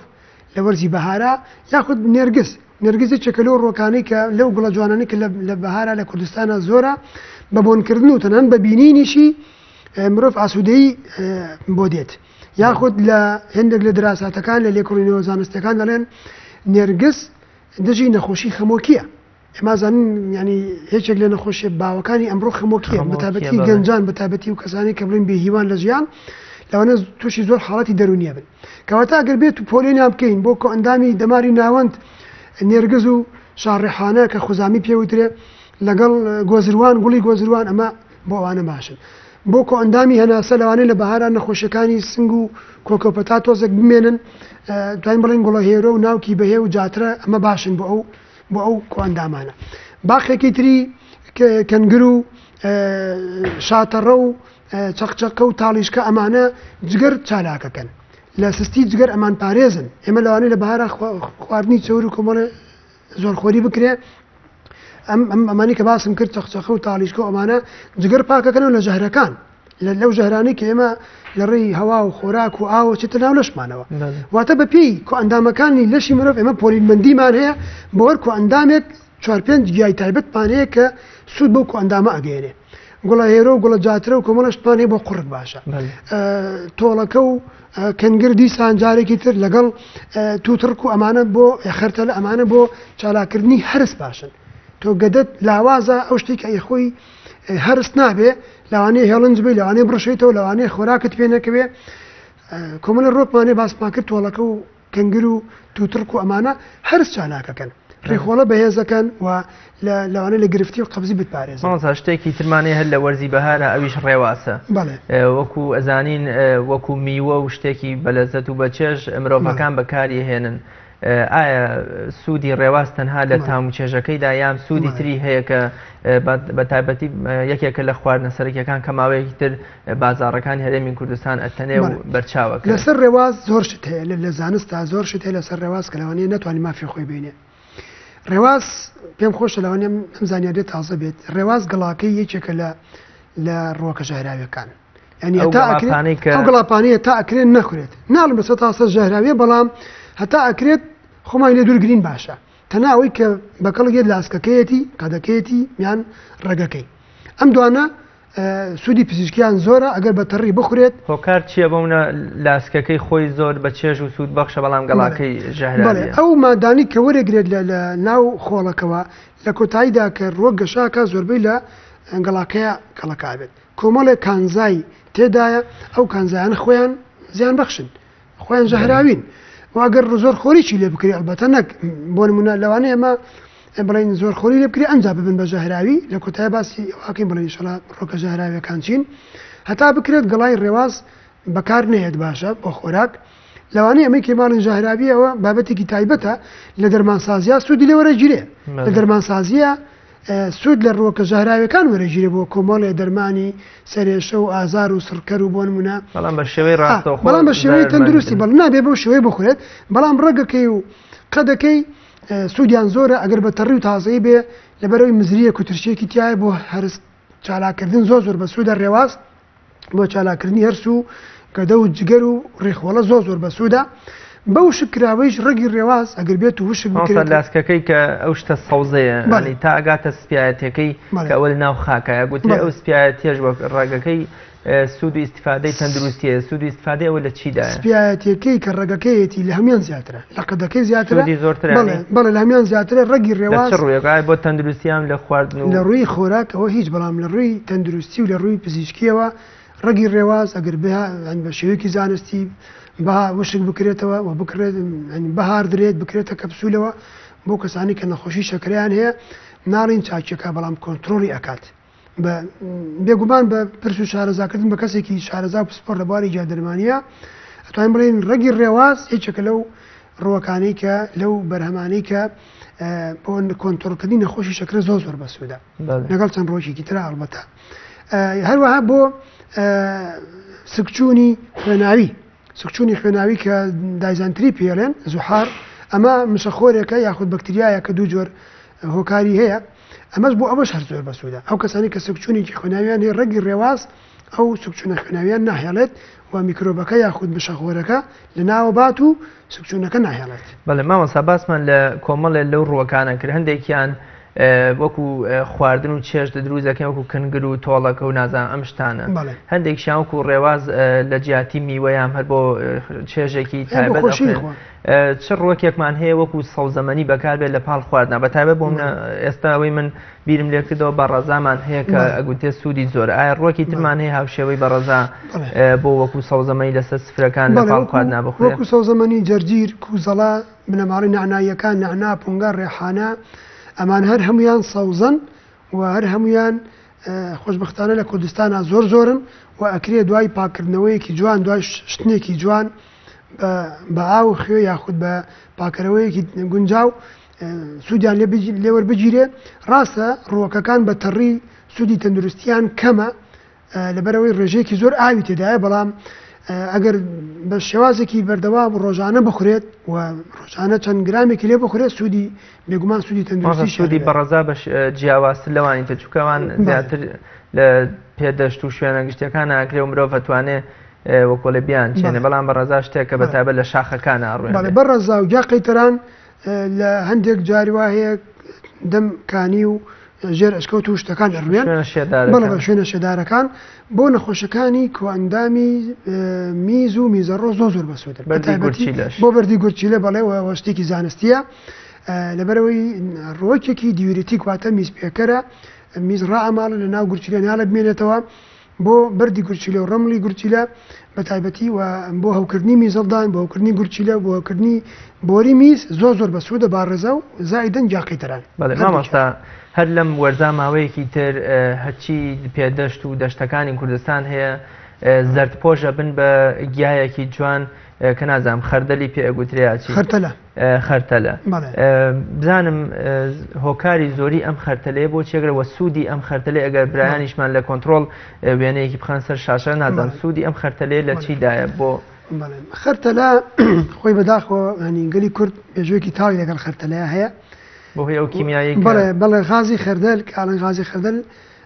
لە وەرزی بەهارا یاخود نێرگز. نێرگز یەکێکە لەو ڕووەکانەی کە لەو گوڵە جوانانەی کە لە بەهارا لە کوردستانا زۆرە، بە بۆنکردن و تەنانەت بە بینینیشی مرۆڤ ئاسوودەیی بۆ دێت. یاخود لە هێندێک لە دراساتەکان لە لێکۆڵینەوە زانستیەکان دەڵێن نێرگز دژی نەخۆشی خەمۆکیە. ئێمە زانین ینی یەکێک لە نەخۆشیە باوەکانی ئەمڕۆ خەمۆکیە، بەتایبەتی گەنجان، بەتایبەتی و کەسانی کە بڵین بێهیوان لە ژیان، لەوانە تووشی زۆر حاڵەتی دەرونیە بن. کەواتە ئەگەر بێت و پۆلێنیان بکەین بۆ کۆئەندامی دەماری ناوەند، نێرگز و شاڕێحانە کە خوزامی پێوترێ لەگەڵ گۆزروان، گوڵی گۆزروان، ئەمە بۆ ئەوانە باشن. بۆ کۆئەندامی هەناسە لەوانەیە لە بەهارا نەخۆشیەکانی سنگ و کۆکە و پەتا تۆزێک بمێنن، توانین بڵێین گوڵە هێرۆ و ناوکی بەهێ و جاترە ئەمە باشن بۆ ئەو بۆ ئەو کۆئەندامانە. باخێکی تری کەنگر و شاتەڕە و چەقچەقە و تاڵیشکە ئەمانە جگەر چالاکەکەن، لە سستی جگەر ئەمان پارێزن. ئێمە لەوانەیە لە بەهارا خواردنی چەور و کۆمەڵێ زۆرخۆری بکرێ، ئەم ئەمانی کە باسم کرد چەقچەقە و تاڵیشکە و ئەمانە جگەر پاکەکەنەوە لە ژەهرەکان، لەو ژەهرانەی کە ئێمە لە ڕێی هەوا و خۆراک و ئاوە چێتە ناو لەشمانەوە. واتە بە پێی کۆئەندامەکانی لەشی مرۆڤ ئێمە پۆلینمەندیمان هەیە، بۆ هەر کۆئەندامێک چوار پێنج گیای تایبەتمان هەیە کە سوود بەو کۆئەندامە ئەگەیەنێ. گوڵە هێرۆ و گوڵە جاترە و کۆمەڵە شتمان هەیە بۆ قوڕگ باشە. تۆڵەکە و کەنگر دیسان جارێکی تر لەگەڵ تووتڕک و ئەمانە بۆ خەرتەلە ئەمانە بۆ چالاکردنی هەرس باشن. تۆ گەدەت لاوازە، ئەو شتێک کە ئەیخۆی هەرس نابێ، لەوانەیە هێڵنج بی، لەوانەیە بڕشێتەوە، لەوانەیە خۆراکت پێ نەکەوێ. کۆمەڵی ڕۆکمانێ باسمان کرد، تۆڵەکە و کەنگر و تووتڕک و ئەمانە هەرس چالاکەکەن، ڕیخۆڵە بەهێزەکەن و لەوانەیە لە گرفتی و قەبزی بتپارێزن. مامۆستا شتێکی ترمانەیە هەر لە وەرزی بەهارە ئەویش ڕێواسە. وەکو ئەزانین وەکو میوە و شتێکی بەلەزەت و بەچێژ مرۆڤەکان بەکاری هێنن. ئایا سوودی ڕێواس تەنها لە تام و چێژەکەیدا یان سوودی تری هەیە کە بە تایبەتی یەکێکە لە خواردنە سەرەکیەکان کە ماوەیەکی تر بازاڕەکانی هەرێمی کوردستان ئەتەنێ و بەرچاوە کرد؟ لەسەر ڕێواس زۆر شت هەیە، لە زانستا زۆر شت هەیە لەسەر ڕێواس کە لەوانەیە نەتوانی مافی خۆی بینێ. ڕێواس پێم خۆشە لەوانەیە ئەم زانیاریە تازە بێت، ڕێواس گەڵاکەی یەکێکە لە لە ڕووەکە ژەهراویەکان. یعنی هەتا ئەکرێت ئەو گڵاپانەیە تا ئەکرێت نەخورێت، ناڵم بەسە تا سەر ژەهراویە، بەڵام هەتا ئەکرێت خۆمان لێ دوورگرین باشە. تەنها ئەوەی کە بەکەڵک یەت لاسکەکەیەتی، قەدەکەیەتی یان ڕەگەکەی. ئەم دوانە سوودی پزیشکیان زۆرە ئەگەر بە تەڕی بخورێت. هۆکار چییە بۆ منە لاسکەکەی خۆی زۆر بە چێژ و سوود بەخشە بەڵام گەڵاکەی ژەهراویە؟ ئەو مادانەی کە وەرەگرێت لە ناو خۆڵەکەوە لە کۆتاییدا کە ڕووەک گەشاکە زۆربەی لە گەڵاکەیە کەڵەکە ئەبێت. کۆمەڵێک کانزای تێدایە، ئەو کانزایانە خۆیان زیان بەخشن، خۆیان ژەهراوین و ئەگەر زۆر خۆریی لێ بکرێ، ئەلبەتە نەک بۆ نمونە لەوانەیە ئێمە بڵێن زۆر خۆری لێ بکرێ ئەنجا ببن بە ژەهراوی، لە کۆتایی باسی ئەوکەین بڵێن ئینشەڵا ڕۆکە ژەهراویەکان چین. هەتا بکرێت گەڵای ڕێواز بەکار نەیەت باشە بۆ خۆراک. لەوانەیە ئەمەی کە ماڵین ژەهراوییەوە بابەتێکی تایبەتە لە دەرمانسازیا سوودی لێ وەرەگیرێ. لە دەرمانسازیە سوود لە ڕووەکە ژەهراویەکان وەرەگیرێ بۆ کۆمەڵێ دەرمانی سەرێشە و ئازار و سڕکەر و بۆ نمونە. بەڵام بە شێوەی ڕاستەوخۆ بەڵام بە شێوەی تەندروستی بەڵ نابێ بەو شێوەی بخورێت، بەڵام ڕەگەکەی و قەدەکەی سوودیان زۆرە ئەگەر بە تەڕی و تازەیی بێ، لەبەرئەوەی مزریەک و ترشیەکی تیایە بۆ هەرس چالاککردن زۆر زۆر بەسوودە ڕێواز بۆ چالاککردنی هەرس و گەدە و جگەر و ڕیخۆڵە زۆر زۆر بەسوودە. بە وشک کراوەیش ڕەگی ڕێواز ئەگەر بێت و وشک بکرێت. لاسکەکەی کە ئەو شتە سەوزەیە تا ئەگاتە سپیایەتەکەی کە ئەوە لە ناو خاکایە گوترێ ئەو سپیایەتیەش وەک ڕەگەکەی سوود و ئیستیفادەی تەندروستیە سوود و ئیستیفادەی ئەوە لە چیدایە؟ سپیایەتیەکەی کە ڕەگەکەیەتی لە هەموان زیاترە لە قەدەکەی زیاترە سوودی زۆرترە بەڵێ بەڵێ لە هەموان زیاترە ڕەگی ڕێواز لە چ ڕوویەک ئایا بۆ تەندروستی یان لە خواردن و لە ڕووی خۆراکەوە هیچ بەڵام لە ڕووی تەندروستی و لە ڕووی پزیشکیەوە ڕەگی ڕێواز ئەگەر بە شێوەیەکی زانستی بە وشک بکرێتەوە و بکرێت بەهاردرێت بکرێتە کەپسولەوە بۆ کەسانی کە نەخۆشی شەکرەیان هەیە ناڵین چاکیەکە بەڵام کۆنتترۆلی ئەکات بە بێگومان بە پرس و شارەزاکردن بە کەسێکی شارەزا و پسپۆر لە بواری گیادەرمانیە ئەتوانین بڵێین ڕەگی ڕێواز یەکێکە لەو ڕووەکانەی کە لەو بەرهەمانەی کە بۆ کۆنتترۆلکردنی نەخۆشی شەکرە زۆر زۆر بەسوودە لەگەڵ چەند ڕۆژێکی ترا ئەڵبەتە هەروەها بۆ سکچوونی خوێناوی سکچوونی خوێناوی کە دایزانتری پێڵێن زوحار ئەمە مشەخۆرێکە یاخود بەکتریایە کە دوو جۆر هۆکاری هەیە ئەمەش بۆ ئەوەش هەر زۆر بەسوودە ئەو کەسانی کە سکچوونێکی خوێناویان هەیە ڕەگی ڕێواز ئەو سکچوونە خوێناویان ناهێڵێت و میکرۆبەکە یاخود مشەخۆرەکە لەناوە بات و سکچوونەکە ناهێڵێت. بەڵێ مامۆستا باسمان لە کۆمەڵێ لەو ڕووەکانە کرد هەندێکیان وەکو خواردن و چێشت دروست دەکەن وەکو کنگر و تۆڵەکە و نازانم ئەم شتانە هەندێکیان وەکو ڕێواز لە جیاتی میوەیان هەر بۆ چێژێکی تایبەت چ ڕووەکێکمان هەیە وەکو سەوزەمەنی بەکاربێت لە پاڵ خواردنا بە تایبەت بۆ منە ئێستا ئەوەی من بیرم لێکردەوە بە ڕەزامان هەیە کە ئەگوتێ سوودی زۆر ئایا ڕووەکی ترمان هەیە هاوشێوەی بە ڕەزا بۆ وەکو سەوزەمەنی لەسەر سفرەکان لە پاڵ خواردنا بخورێت؟ وەکو سەوزەمەنی جەرجیر، کوزەڵە، بنەماڵەی نەعناییەکان، نەعنا، پونگە، ڕێحانە، ئەمان هەر هەموویان سەوزەن و هەر هەموویان خۆشبەختانە لە کوردستانا زۆر زۆرن و ئەکرێ دوای پاککردنەوەیەکی جوان دوای شتنێکی جوان بە ئاو و خوێ یاخود بە پاکەرەوەیەکی گونجاو سوودیان لێ وەربگیرێ. ڕاستە ڕووەکەکان بە تەڕی سوودی تەندروستیان کەمە لەبەرئەوەی ڕێژەیەکی زۆر ئاوی تێدایە، بەڵام ئەگەر بە شێوازێکی بەردەوام ڕۆژانە بخورێت و ڕۆژانە چەند گرامێکی لێ بخورێت سوودی بێگومان سوودی تەندروستی سوودی بەڕەزا بە جیاوازتر لەوانی تر چونکە ئەوان زیاتر لە پێدەشت و شوێنە گشتیەکان ناکرێ و مرۆڤ ئەتوانێ وەکۆڵێ بیان چێنێ بەڵام بە ڕەزا شتێکە بە تایبەت لە شاخەکانە ئەڕوێنرێ. بەڵێ بە ڕەزا و گیا قەیتەران لە هەندێک جاری وا هەیە دەم کانی و ژێر ئەشکەوت و شتەکان ئەڕوێن بەڵێ بە شوێنە شێدارەکان بۆ نەخۆشەکانی کۆئەندامی میز و میزەڕۆ زۆر زۆر بەسوودن بۆ بەردی گورچیلە بەڵێ وە شتێکی زانستیە لەبەرەوەی ڕووەکێکی diuretic واتە میز پێکەرە میز ڕائەماڵە لە ناو گورچیلە ناڵە بمێنێتەوە بۆ بەردی گورچیلە و ڕمڵی گورچیلە بە تایبەتی و بۆ هەوکردنی میزەڵدان، بۆ هەوکردنی گورچیلە و بۆ هەوکردنی بۆری میز زۆر زۆر بەسوودە باڕێزا و زائیدەن گیاقەیتەران. بەڵێ مامۆستا هەر لەم وەرزا ماوەیەکی تر هەرچی پێدەشت و دەشتەکانی کوردستان هەیە زەردپۆش ئەبن بە گیایەکی جوان کە نازانم خەردەلی پێ ئەگوترێ یا چی؟ خەرتەلە. خەرتەلە. بزانم هۆکاری زۆری ئەم خەرتەلەیە بۆ چێگرە وە سوودی ئەم خەرتەلەیە ئەگەر برایانیشمان لە کۆنتڕۆڵ وێنەیەکی بخەن سەر شاشە نازانم سوودی ئەم خەرتەلەیە لە چیدایە بۆ خەرتەلە خۆی بەداخەوە هەنی گەلی کورد مێژوویەکی تاڵی لەگەڵ خەرتەلەیە هەیە بەهۆی ئەو کیمیایی بەڵێ بەڵێ غازی خەردەل کە ئەڵێن غازی خەردەل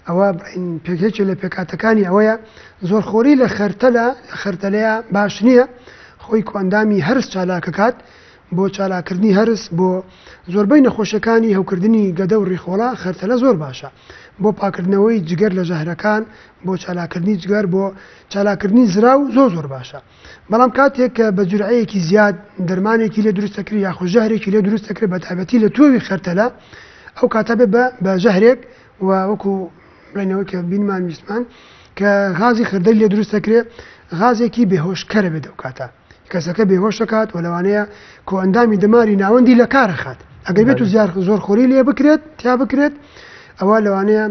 ئەوە پێکهێکی لە پێکهاتەکانی ئەوەیە زۆرخۆری لە خەرتەلە لە خەرتەلەیە باش نییە خۆی کۆئەندامی هەرس چالاکەکات بۆ چالاکردنی هەرس بۆ زۆربەی نەخۆشیەکانی هەوکردنی گەدە و ڕیخۆڵە خەرتەلە زۆر باشە بۆ پاکردنەوەی جگەر لە ژەهرەکان بۆ چالاکردنی جگەر بۆ چالاکردنی زراو زۆر زۆر باشە بەڵام کاتێک کە بە جورعەیەکی زیاد دەرمانێکی لێ دروست دەکرێت یاخود ژەهرێکی لێ دروست دەکرێت بە تایبەتی لە تۆوی خەرتەلە ئەو کاتە بێ بە ژەهرێک و وەکو بڵێنەوە کە بینمان ویستمان کە غازی خردەل لێ دروست دەکرێت غازێکی بێهۆشکەرە بێت ئەو کاتە کەسەکە بێهۆش دەکات و لەوانەیە کۆئەندامی دەماری ناوەندی لە کارە خات ئەگەر بێت و زیار زۆرخۆری لێ بکرێت تیا بکرێت ئەوە لەوانەیە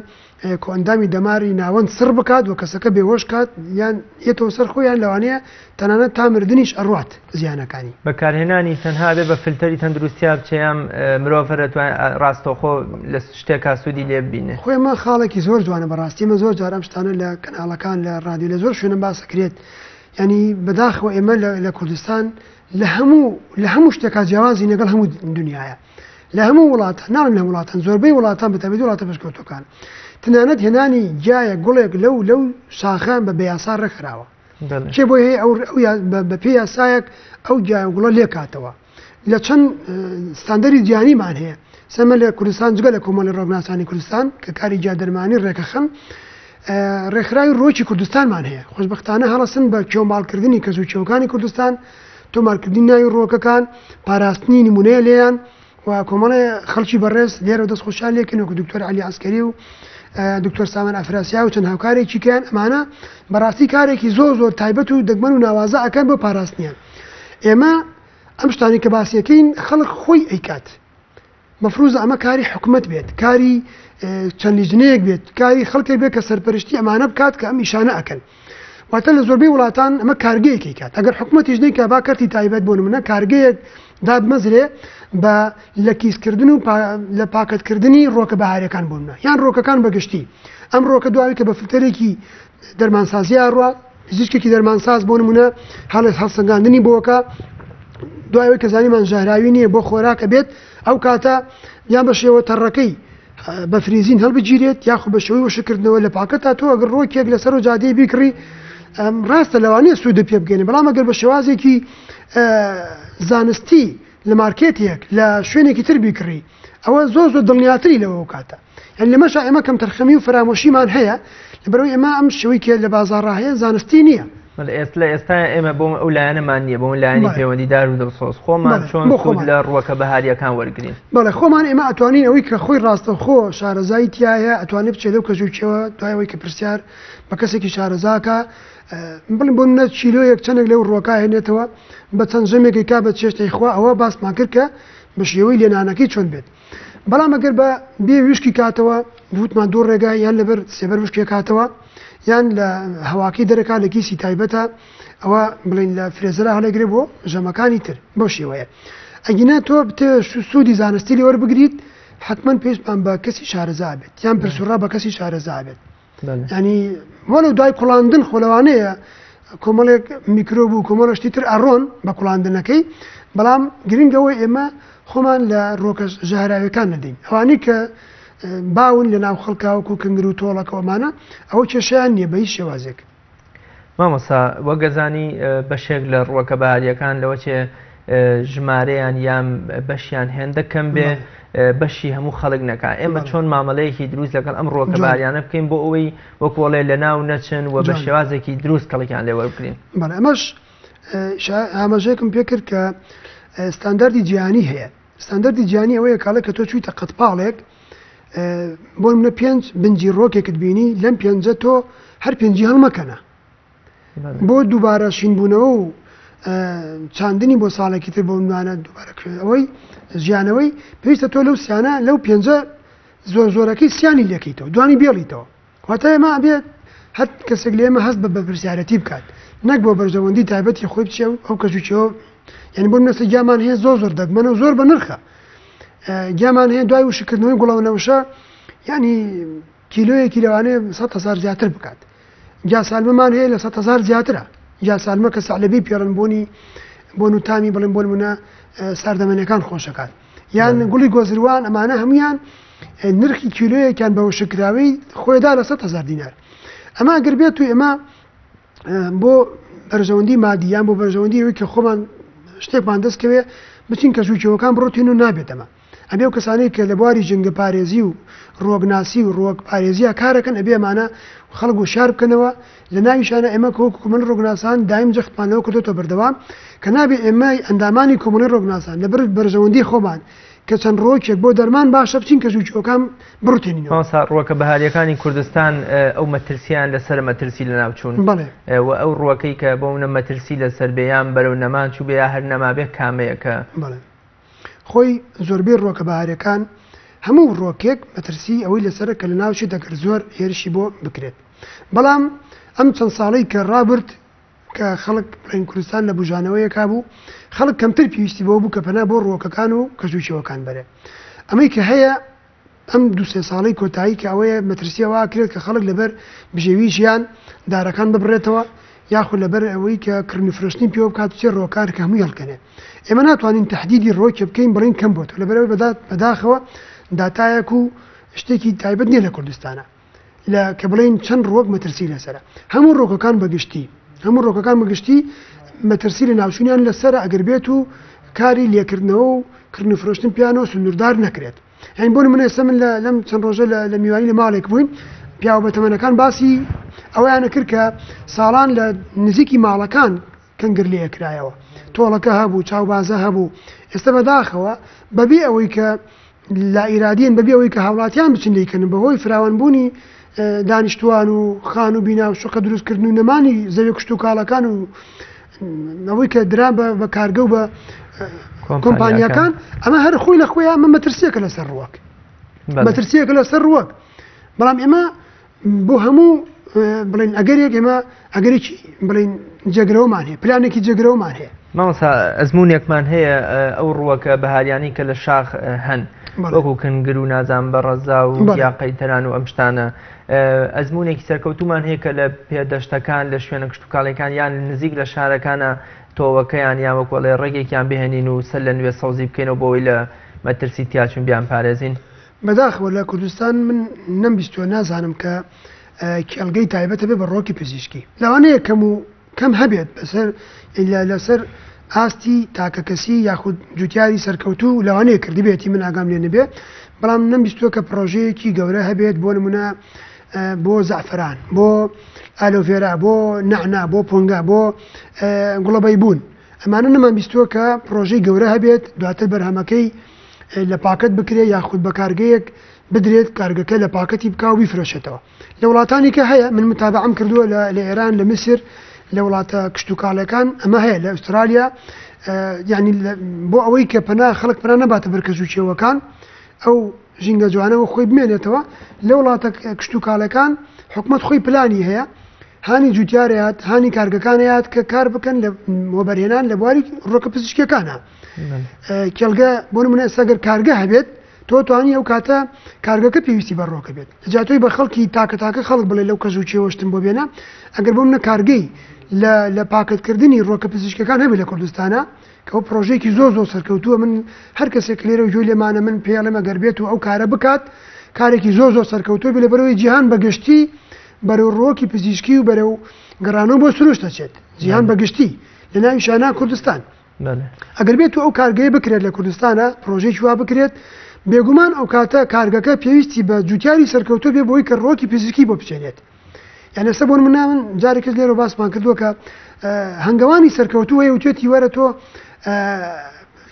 کۆئەندامی دەماری ناوەند سڕ بکات و کەسەکە بێهۆش کات یان یەتەوە سەر خۆی یان لەوانەیە تەنانەت تا مردنیش ئەڕوات زیانەکانی. بەکارهێنانی تەنها بێ بە فلتەری تەندروستیا بچێ یان مرۆڤ هەر ئەتوانێ ڕاستەوخۆ لە شتێکا سوودی لێ ببینێ؟ خۆی ئەمە خاڵێکی زۆر جوانە بەڕاستی ئێمە زۆر جار ئەم شتانە لە کەناڵەکان لە ڕادیۆ لە زۆر شوێنە باس ئەکرێت یانی بەداخەوە ئێمە لە کوردستان لە هەموو لە هەموو شتێکا جیاوازین لەگەڵ هەموو دنیاە لە هەموو وڵاتان ناڵێم لە وڵاتان زۆربەی وڵاتان بە تایبەتی وڵاتە پێشکەوتووەکان تەنانەت هێنانی گیایە گوڵێک لەو لەو شاخە بە بەیاسا ڕێکخراوە کێ بۆی هەیە ئەو بە پێی یاسایەک ئەو گیایە گوڵە لێکاتەوە لە چەند ستاندەری جیهانیمان هەیە سەمە لە کوردستان جگە لە کۆمەڵی ڕۆکناسانی کوردستان کە کاری گیا دەرمانی ڕێکەخەن ڕێکخراوی ڕۆکی کوردستانمان هەیە خۆشببختانە هەڵەسن بە کێوماڵکردنی کەس و کێوەکانی کوردستان تۆمارکردنی ناوی ڕووەکەکان، پاراستنی نمونەیە لێیان و کۆمەڵێ خەڵکی بەڕێز لێرەوە دەست خۆشیان لێکەین وەکو دکتۆر عەلی عەسکەری و دکتۆر سامان ئەفراسیا و چەند هاوکارێکی کەیان ئەمانە بەڕاستی کارێکی زۆر زۆر تایبەت و دەگمەن و ناوازە ئەکەن بۆ پاراستنیان ئێمە ئەم شتانی کە باسیەکەین خەڵک خۆی ئەیکات مەفروزە ئەمە کاری حکومەت بێت کاری چەند لیژنەیەک بێت کاری خەڵکێک بێت کە سەرپەرشتی ئەمانە بکات کە ئەم ئیشانە ئەکەن واتە لە زۆربەی وڵاتان ئەمە کارگەیەکی کات ئەگەر حکومەتیش نیکە با کەرتی تایبەت بۆ نمونە کارگەیەک دابمەزرێ بە لە کیسکردن و لە پاکەتکردنی ڕۆکە بەهارەکان بۆ منە یان ڕۆکەکان بەگشتی ئەم ڕۆکە دواوی کە بە فلتەرێکی دەرمانسازی ئەڕوا پزیشکێکی دەرمانساز بۆ نمونە هەڵێت هەڵسەنگاندنی بۆکە دوای ئەوەی کە زانیمان ژەهراوی نییە بۆ خۆراکە بێت ئەو کاتە یان بە شێوە تەڕەکەی بە فریزین هەڵبگیرێت یاخو بە شێوەی وشکردنەوە لە پاکەتا تۆ ئەگەر ڕۆکێک لەسەر و جادەی بیکڕی ڕاستە لەوانەیە سوودە پێ بگەێنێ بەڵام ئەگەر بە شێوازێکی زانستی لە مارکێتێک لە شوێنێکی تر بیکڕی ئەوە زۆر زۆر دڵنیاتری لەوە کاتە یعنی لەمەشا ئێمە کەمتەرخەمی و فەرامۆشیمان هەیە لەبەرئەوەی ئێمە ئەم شێوەی کە لە بازاڕا هەیە زانستی نییە. بەڵێ ئێستا لە ئێستا ئێمە بۆ ئەو لایەنەمان نییە بۆ لایەنی پەیوەندیدار و دڵسۆز خۆمان چۆن سوود لە ڕووەکە بەهارییەکان وەرگین. بەڵێ خۆمان ئێمە ئەتوانین ئەوەی کە خۆی ڕاستەوخۆ شارەزایی تیایە ئەتوانێت بچێت لەو کەس و کێوە دوای ئەوەی کە پرسیار بە کەسێکی شارەزاکە بڵێن بۆ نمونە کیلۆیەک چەندێک لەو ڕووەکە هێنێتەوە بە چەند ژەمێکی کا بە چێشتەی خوا ئەوە باسمان کرد کە بە شێوەی لێنانەکەی چۆن بێت. بەڵام ئەگەر بە بێ وشکی کاتەوە وتمان دوو ڕێگا یان لەبەر سێبەر وشکێ کاتەوە یان لە هەواکەی دەرەکا لە کیسی تایبەتە ئەوە بڵین لە فرێزەرا هەڵێگرێ بۆ ژەمەکانی تر بەو شێوەیە ئەگینا تۆ بتێ سوودی زانستی لێ وەربگریت حتمما پێشمان بە کەسی شارەزا بێت یان پرسوڕا بە کەسی شارەزا بێت ینی وەلو دوای کوڵاندن خۆ لەوانەیە کۆمەڵێک میکرۆب و کۆمەڵە شتی تر ئەڕۆن بە کوڵاندنەکەی بەڵام گرنگەوە ئێمە خۆمان لە ڕۆکە ژەهراویەکان نەدەین ئەوانەی کە باون لە ناو خەڵکاوەکو کنگر و تۆڵەکەوەمانە ئەوە کێشیان نییە بە هیچ شێوازێک. مامۆستا وەک ئەزانی بەشێک لە ڕووەکە بەهاریەکان لەوە چێ ژمارەیان یان بەشیان هێندە کەم بێ بەشی هەموو خەڵک نەکا ئێمە چۆن مامەلەیەکی دروست لەگەڵ ئەم ڕووەکە باریانە بکەین بۆ ئەوەی وەکۆڵێ لە ناو نەچن و بە شێوازێکی دروست کەڵکیان لێ وەربگرین. بەڵێ ئەمەش ئاماژەیەکم پێ کرد کە ستانداردی جیهانی هەیە ستانداردی جیهانی ئەوەیە کاڵێ کە تۆ چوویتە قەتپاڵێک بۆ منە پێنج بنجی ڕۆکێکت بینی لەم پێنجە تۆ هەر پێنجی هەڵمەکەنە بۆ دووبارە شینبوونەوە و چاندنی بۆ ساڵێکی تر بۆ نوانە دووبارە ئەوەی ژیانەوەی پێویستە تۆ لەو سیانە لەو پێنجە زۆر زۆرەکەی سیانی لەکەیتەوە دوانی بێڵیتەوە واتە ئێمە ئەبێت هەر کەسێک لە ئێمە هەست بە بەرپرسیارەتی بکات نەک بۆ بەرژەوەندی تایبەتی خۆی بچێ و ئەو کەس و کێوە یعنی بۆ نمونە گیامان هەیە زۆر زۆر دەگمەنە و زۆر بە نرخە گیامان هەیە دوای وشکردنەوەی گوڵەوەنەوشە یعنی کیلۆیەکی لەوانەیە 100 هزار زیاتر بکات گیا سالمەمان هەیە لە 100 هزار زیاترە گیا سالمە کە سەعلەبی پێڵن بۆنی بۆن و تامی بڵێن بۆ نمونە ساردەمەنیەکان خۆشەکات یان گوڵی گۆزروان ئەمانە هەمویان نرخی کیلۆیەکیان بە وشککراوی خۆیدا لە 100 هزار دینار ئەمە ئەگەر بێت و ئێمە بۆ بەرژەوەندی مادی یان بۆ بەرژەوەندی ئەوەی کە خۆمان شتێکمان دەستکەوێ بچین کە ژووکیەوەکان بڕۆتین و نابێت ئەمە ئەبێ و کەسانی کە لە بواری ژینگە پارێزی و ڕوەکناسی و ڕوەک پارێزیە کارەکەن ئەبێ ئەمانە خەڵک وشار بکەنەوە لە ناویشانە ئێمە کە وەکو کۆمەڵی ڕۆکناسان دایم جەختمان لەوە کردۆتەوە بەردەوام کە نابێ ئێمە ئەندامانی کۆمەڵی ڕۆکناسان لەبەر بەرژەوەندی خۆمان کە چەند ڕۆکێک بۆ دەرمان باشە بچین کە ژووکیەکان بڕوتێنینەوە. مامۆستا ڕووەکە بەهارییەکانی کوردستان ئەو مەترسییان لەسەرە مەترسی لەناوچوون بەڵێ. و ئەو ڕووەکەی کە بۆ منە مەترسی لەسەر بێ یان بەرەو نەمان چووبێ یا هەر نەمابێ کامەیە کە. بەڵێ خۆی زۆربەی ڕووەکە بەهارییەکان. هەموو ڕۆکێک مەترسی ئەوەی لەسەرە کە لەناوچێت ئەگەر زۆر هێرشی بۆ بکرێت. بەڵام ئەم چەند ساڵەی کە ڕابرد کە خەڵک بڵێین کوردستان لە بوژانەوەیەکا بوو، خەڵک کەمتر پێویستی بەوە بوو کە پەنا بۆ ڕووەکەکان و کەژ و کێوەکان بەرێ. ئەمەی کە هەیە ئەم دوو سێ ساڵەی کۆتایی کە ئەوەیە مەترسی ئەوە ئەکرێت کە خەڵک لەبەر بژێوی ژیان دارەکان ببڕێتەوە یاخود لەبەر ئەوەی کە کڕین و فرۆشتنی پێوە بکات بچێ ڕۆکار کە هەمووی هەڵکەنێ. ئێمە ناتوانین تەحدیدی ڕۆکێ بکەین بڵێین کەم بۆتەوە لەبەرئەوەی بەداخەوە داتایەک و شتێکی تایبەت نییە لە کوردستانا. لە کە بڵێین چەند ڕووەک مەترسی لەسەرە هەموو ڕۆکەکان بەگشتی هەموو ڕۆکەکان بەگشتی مەترسی لە ناوچونیان لەسەرە ئەگەر بێت و کاری لێکردنەوە و کڕن و فرۆشتن پیانەوە سنووردار نەکرێت یعنی بۆ نمونە ئێستا من لەم چەند ڕۆژە لە میوانی لە ماڵێک بووین پیاوە بەتەمەنەکان باسی ئەوەیانە کرد کە ساڵان لە نزیکی ماڵەکان کەنگر لێکرایەوە تۆڵەکە هەبوو چاوبازە هەبوو ئێستا بەداخەوە بەبێ ئەوەی کە لائیرادیەن بەبێ ئەوەی کە هاوڵاتیان بچن لێیکەنن بەهۆی فراوانبوونی دانیشتوان و خان و بینا و شوقە دروستکردن و نەمانی زەوی کشتوکاڵەکان و ئەوەی کە درا بە کارگە و بە کۆمپانیاکان ئەمە هەر خۆی لە خۆی ئەمە مەترسیەکە لەسەر ڕووەک مەترسیەکە لەسەر ڕووەک بەڵام ئێمە بۆ هەموو بڵێن ئەگەرێک ئێمە ئەگەرێکی بڵێن جێگرەوەمان هەیە پلانێکی جێگرەوەمان هەیە. مامۆستا ئەزموونێکمان هەیە ئەو ڕووەکە بەهاریانەی کە لە شاخ هەن وەکو کنگر و نازان بە ڕەزا و یاقەی تەران و ئەم شتانە ئەزموونێکی سەرکەوتومان هەیە کە لە پێدەشتەکان لە شوێنە کشتتوکاڵەکان یان نزیک لە شارەکانە تۆوەکەیان یان وەکۆڵێ ڕێگێکیان بهێنین و سەر لە نوێ سەوزی بکەینەوە بۆەوەی لە مەترسی تیاچون بیان پارێزین. بەداخەوە لە کوردستان من نەمبیستووە نازانم کە کێڵگەی تایبەت هەبێ بە ڕۆکی پزیشکی لەوانەیە کەم و کەم هەبێت بەسەر لەسەر ئاستی تاکەکەسی یاخود جوتیاری سەرکەوتوو لەوانەیە کردبێتی من ئاگام لێ نەبێ بەڵام نەمبیستووە کە پڕۆژەیەکی گەورە هەبێت بۆ نمونە بۆ زەعفەران بۆ ئالۆڤێرا بۆ نەعنا بۆ پۆنگا بۆ گوڵەبەیبوون ئەمانە نەمان بیستووە کە پڕۆژەی گەورە هەبێت دواتر بەرهەمەکەی لە پاکەت بکرێت یاخود بە کارگەیەک بدرێت کارگەکە لە پاکەتی بکا و بیفرۆشێتەوە لە وڵاتانی کە هەیە من متابعەم کردووە لە ئێران لە میسر لە وڵاتە کشتتوکاڵەکان ئەمە هەیە لە ئوسترالیا یعنی بۆ ئەوەی کە پەنا خەڵک پەنا نەباتە بەر کەژ و کێوەکان ئەو ژینگە جوانەوە خۆی بمێنێتەوە لە وڵاتە کشتتوکاڵەکان حکومت خۆی پلانی هەیە هانی جوتیارەیات هانی کارگەکانیات کە کار بکەن لە وەبەرهێنان لە بواری ڕۆکە پزیشکیەکانە کێڵگە بۆ نمونە ئێستا گەر کارگە هەبێت تۆ توانی ئەو کاتە کارگەکە پێویستی بە ڕۆکە بێت جاتۆی بە خەڵکی تاکە تاکە خەڵک بڵێ لەو کەس و چێوەشتم بۆ بێنە ئەگەر بۆ منە کارگەی لە پاکەتکردنی ڕۆکە پزیشکەکان هەبێت لە کوردستانە کە ئەو پرۆژەیەکی زۆر زۆر سەرکەوتووە من هەر کەسێک لێرە و گوێی لێمانە من پێڵێم ئەگەر بێت و ئەو کارە بکات کارێکی زۆر زۆر سەرکەوتوو بێ لەبەرەوەی جیهان بەگشتی بەرەو ڕۆکی پزیشکی و بەرەو گەڕانەوە بۆ سروشت دەچێت جیهان بەگشتی لە ناویشانا کوردستان ئەگەر بێت و ئەو کارگەیە بکرێت لە کوردستانە پرۆژەیەکی وا بکرێت بێگومان ئەو کاتە کارگەکە پێویستی بە جوتیاری سەرکەوتو بێ بۆی کە ڕۆکی پزیشکی بۆ بچێنێت یان ئێستا بۆ نمونە من جارێکش لێرە باسمان کردووە کە هەنگەوانی سەرکەوتوو هەیە وتێتی وەرە تۆ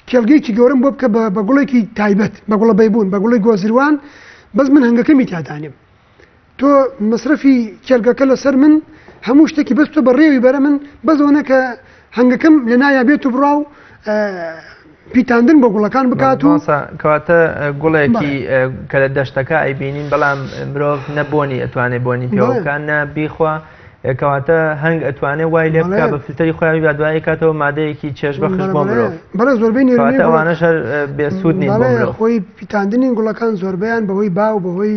کێڵگەیەکی گەورم بۆ بکە بە گوڵێکی تایبەت بە گوڵە بەیبوون بە گوڵی گۆزیروان بەس من هەنگەکەمی تیادانیم تۆ مەسرەفی کێڵگەکە لەسەر من هەموو شتێکی بەس تۆ بەڕێوی بەرە من بەس ئەوەنە کە هەنگەکەم لە نایا بێت و بڕا و پیتاندن بۆ گوڵەکان بکات و کەواتە گوڵێکی کە لە دەشتەکە ئەیبینین بەڵام مرۆڤ نە بۆنی ئەتوانێ بۆنی پێوەکان نە بیخوا کەواتە هەنگ ئەتوانێ وای لێ بکا بە فلتەری خۆیان بیا دوایی کاتەوە مادەیەکی چێژ بەخش بۆ مرۆڤ. بەڵێ زۆربەی نێرینەی کەواتە ئەوانەش هەر بێ سوود نین بۆ مرۆڤ. خۆی پیتاندنی گوڵەکان زۆربەیان بەهۆی با و بەهۆی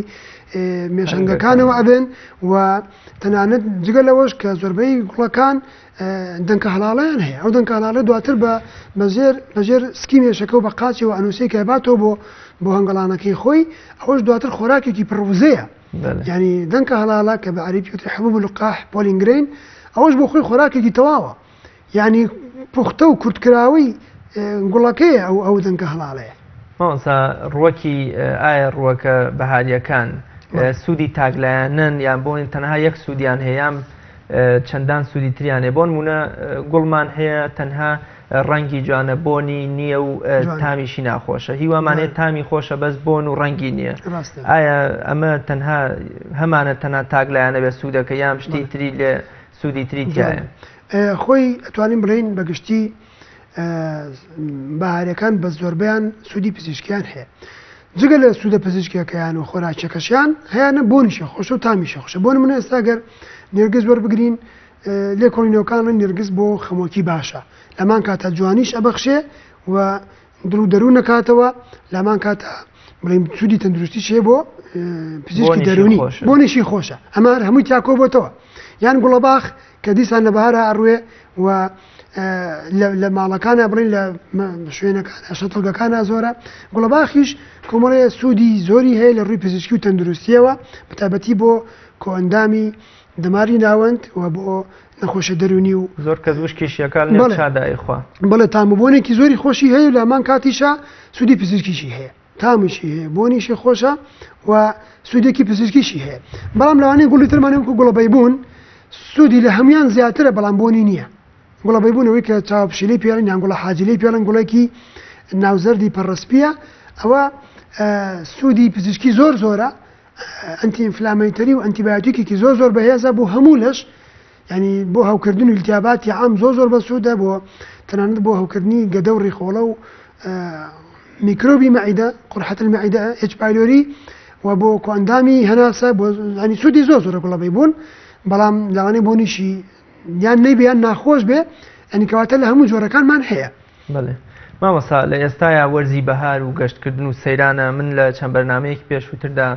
مێشهەنگەکانەوە ئەبن و تەنانەت جگە لەوەش کە زۆربەی گوڵەکان دەنکە هەڵاڵەیان هەیە ئەو دەنکە هەڵاڵە دواتر بە بەژێر بەژێر سکی مێشەکە و بە قاچەوە ئەنووسەی کە باتەوە بۆ بۆ هەنگەڵانەکەی خۆی ئەوەش دواتر خۆراکێکی پڕوزەیە یانی دەنکە هەڵاڵە کە بە عەرەبی پێوترێ حبوب لقاح پۆلین گرین ئەوەش بۆ خۆی خۆراکێکی تەواوە یانی پوختە و کورتکراوەی گوڵەکەیە ئەو ئەو دەنکە هەڵاڵەیە. مامۆستا ڕووەکی ئایا ڕووەکە بەهاریەکان سوودی تاکلایەنەن یان بۆ تەنها یەک سوودیان هەیە یان چەندان سوودی تریان هەیە بۆ نموونە گوڵمان هەیە تەنها ڕەنگی جوانە بۆنی نییە و تامیشی ناخۆشە هیوامان هەیە تامی خۆشە بەس بۆن و ڕەنگی نییە ئایا ئەمە تەنها هەمانە تەنها تاک لایەنە بێ سوودەکە یان شتی تری لێ سوودی تری تایە خۆی ئەتوانین بڵێین بەگشتی بەهارەکان بە زۆربیان سوودی پزیشکیان هەیە. جگە لە سوودە پزیشکیەکەیان و خۆراکیەکەشیان هەیانە بۆنیشی خۆشە و تامیشی خۆشە. بۆ نمونە ئێستا گەر نێرگز وەربگرین، لێکۆڵینەوەکان نێرگز بۆ خەمۆکی باشە، لەمان کاتە جوانیش ئەبەخشێ و دڵ و دەروون نەکاتەوە، لامان کاتە بڵێن سوودی تەندروستی هەیە بۆ پزیشکی دەروونی، بۆنیشی خۆشە. ئەمە هەر هەمووی تیا کۆ بۆتەوە. یان گوڵەباخ کە دیسان لە بەهارا ئەڕوێ و لە ماڵەکانە بڵین لە شوێنەکان شەتڵگەکانە زۆرە. گوڵەباخیش کۆمەڵێ سوودی زۆری هەیە لە ڕووی پزیشکی و تەندروستیەوە، بەتایبەتی بۆ کۆئەندامی دەماری ناوەند و بۆ نەخۆشە دەرونی و زۆر کەس وشکیشیەکان لە چادا ئەیخوا. بەڵێ، تاموبۆنێکی زۆری خۆشی هەیە و لامان کاتیشا سوودی پزیشکیشی هەیە، تامیشی هەیە، بۆنیشی خۆشە و سوودێکی پزیشکیشی هەیە. بەڵام لەوانەیە گوڵی ترمان وەکو گوڵە بەیبوون سوودی لە هەمویان زیاترە، بەڵام بۆنی نییە. گوڵە بەیبوون ئەوەی کە چاوپشیلەی پێڵن یان گوڵە حاجیلەی پێڵن، گوڵێکی ناوزەردی پەڕەسپیە، ئەوە سوودی پزیشکی زۆر زۆرە، anti-inflammatory و ئەنتیبایۆتیکێکی زۆر زۆر بەهێزە بۆ هەموو لەش، ینی بۆ هەوکردن و التیاباتی عام زۆر زۆر بەسوودە، بۆ تەنانەت بۆ هەوکردنی گەدە و ڕیخۆڵە و میکرۆبی مەعیدە، قرحة المعدە، H. pylori، و بۆ کۆئەندامی هەناسە، بۆ ینی سوودی زۆر زۆرە گوڵە بەیبوون. بەڵام لەوانەیە بۆنیشی یان نەیبێ یان ناخۆش بێ، ینی کەواتە لە هەموو جۆرەکانمان هەیە. بەڵێ مامۆستا، لە ئێستایا وەرزی بەهار و گەشتکردن و سەیرانە. من لە چەند بەرنمەیەکی پێشووتردا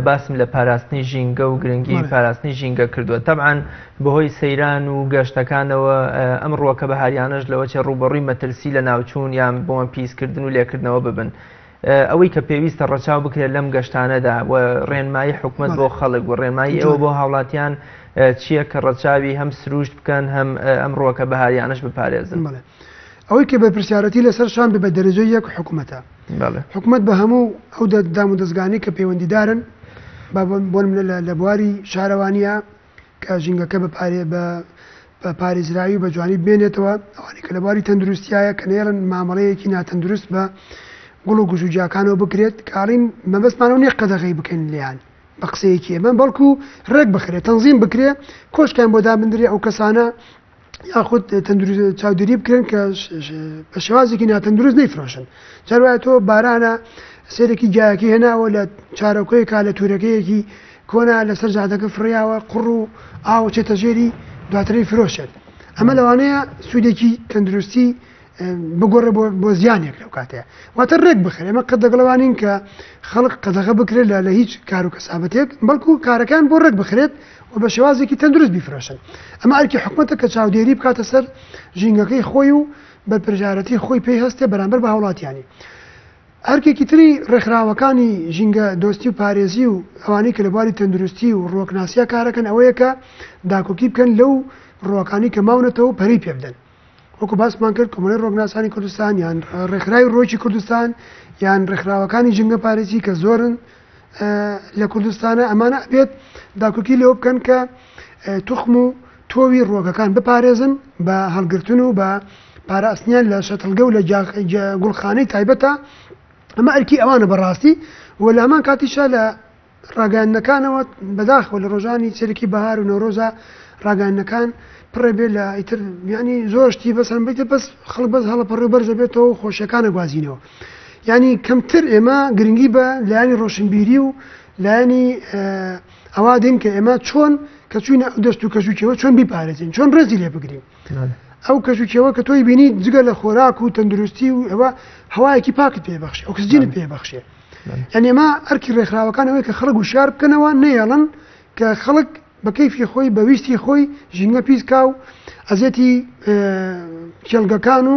باسم لە پاراستنی ژینگە و گرنگی پاراستنی ژینگە کردووە. تەبعەن بەهۆی سەیران و گەشتەکانەوە ئەم ڕووەکە بەهاریانەش لەوە چێ ڕووبەڕووی مەترسی لە ناوچوون یان بۆ پیسکردن و لێکردنەوە ببن. ئەوەی کە پێویستە ڕەچاو بکرێت لەم گەشتانەدا و ڕێنمایی حکومت بۆ خەڵک و ڕێنمایی ئەوە بۆ هاوڵاتیان چییە کە ڕەچاوی هەم سروشت بکەن هەم ئەم ڕووەکە بەهاریانەش بپارێزن؟ ئەوەی کە بەرپرسیارەتی لەسەر شان بە دەرەجەی یەک حکوومەتە. حکوومەت بە هەموو ئەو دام و دەستگانی کە پەیوەندیدارن، بۆ نمونە لە بواری شارەوانیە کە ژینگەکە بەپارێ بە پارێزراوی بە جوانی بمێنێتەوە، ئەوانەی کە لە بواری تەندروستیایە کە نێڵن مامەڵەیەکی ناتەندروست بە گوڵ و گژوگیاکانەوە بکرێت، کاڵین مەبەستمانەوە نییە قەدەغەی بکەین لێیان بە قسەیەکی ئێمە، بەڵکو ڕێک بخرێت، تەنزیم بکرێ، کۆشکیان بۆ دابندرێ ئەو کەسانە، یاخود تەندروست چاودێری بکرێن کە بە شێوازێکی ناتەندروست نەیفرۆشن. جار وایە تۆ بارانە سێرێکی گیایەکی هێناوە لە چارەکۆیەکە لە تورەکەیەکی کۆنا لەسەر جادەکە فڕیاوە، قوڕ و ئاو چێتە ژێری، دواترەی فرۆشێت. ئەمە لەوانەیە سوودێکی تەندروستی بگۆڕێ بۆ زیانێک لەو کاتەیە. واتە ڕێک بخرێ. ئێمە قەت دەگەڵەوانین کە خەڵک قەدەغە بکرێت لە هیچ کار و کەسابەتێک، بەڵکو کارەکان بۆ ڕێک بخرێت و بە شێوازێکی تەندروست بیفرۆشن. ئەمە ئەرکی حکومەتە کە چاودێری بکاتە سەر ژینگەکەی خۆی و بەرپرسیارەتی خۆی پێی هەستێ بەرامبەر بە هاوڵاتیانی. ئەرکێکی تری ڕێکخراوەکانی ژینگە دۆستی و پارێزی و ئەوانەی کە لە بواری تەندروستی و ڕووەکناسییا کارەکەن ئەوەیە کە داکۆکی بکەن لەو ڕووەکانی کە ماونەتەوە و پەرەی پێ بدەن. وەکو باسمان کرد کۆمەڵەی ڕووەکناسانی کوردستان یان ڕێکخراوی ڕووەکی کوردستان یان ڕێکخراوەکانی ژینگە پارێزی کە زۆرن لە کوردستانە، ئەمانە ئەبێت داکۆکی لەوە بکەن کە توخم و تۆوی ڕووەکەکان بپارێزن بە هەڵگرتن و بە پاراستنیان لە شەتڵگە و لە گوڵخانەی تایبەتە. ئەمە ئەرکی ئەوانە بەڕاستی. و لە هەمان کاتیشا لە ڕاگەیاندنەکانەوە بەداخەوە لە ڕۆژانی چرکی بەهار و نەورۆزە ڕاگەیاندنەکان پڕێ بێ لە ئیتر، ینی زۆر شتی بەسەر بیتە، بەس خەڵک بەس هەڵە پەڕێ و بەرزە بێتەوە و خۆشیەکانە گوازینەوە. ینی کەمتر ئێمە گرنگی بە لایەنی ڕۆشنبیری و لایەنی ئەوا دین کە ئێمە چۆن کە چوینە ئەو دەست و کەژوکیەوە چۆن بیپارێزین، چۆن ڕێزی لێ بگرین. ئەو کەژوکیەوە کە تۆی بینی جگە لە خۆراک و تەندروستی و ئەوە هەوایەکی پاکت پێبەخشێ، ئۆکسجینت پێبەخشێ. یعنی ئێمە ئەرکی ڕێکخراوەکان ئەوەیە کە خەڵک وشیار بکەنەوە، نەیەڵن کە خەڵک بە کەیفی خۆی بە ویستی خۆی ژینگە پیس کا و ئەزیەتی کێڵگەکان و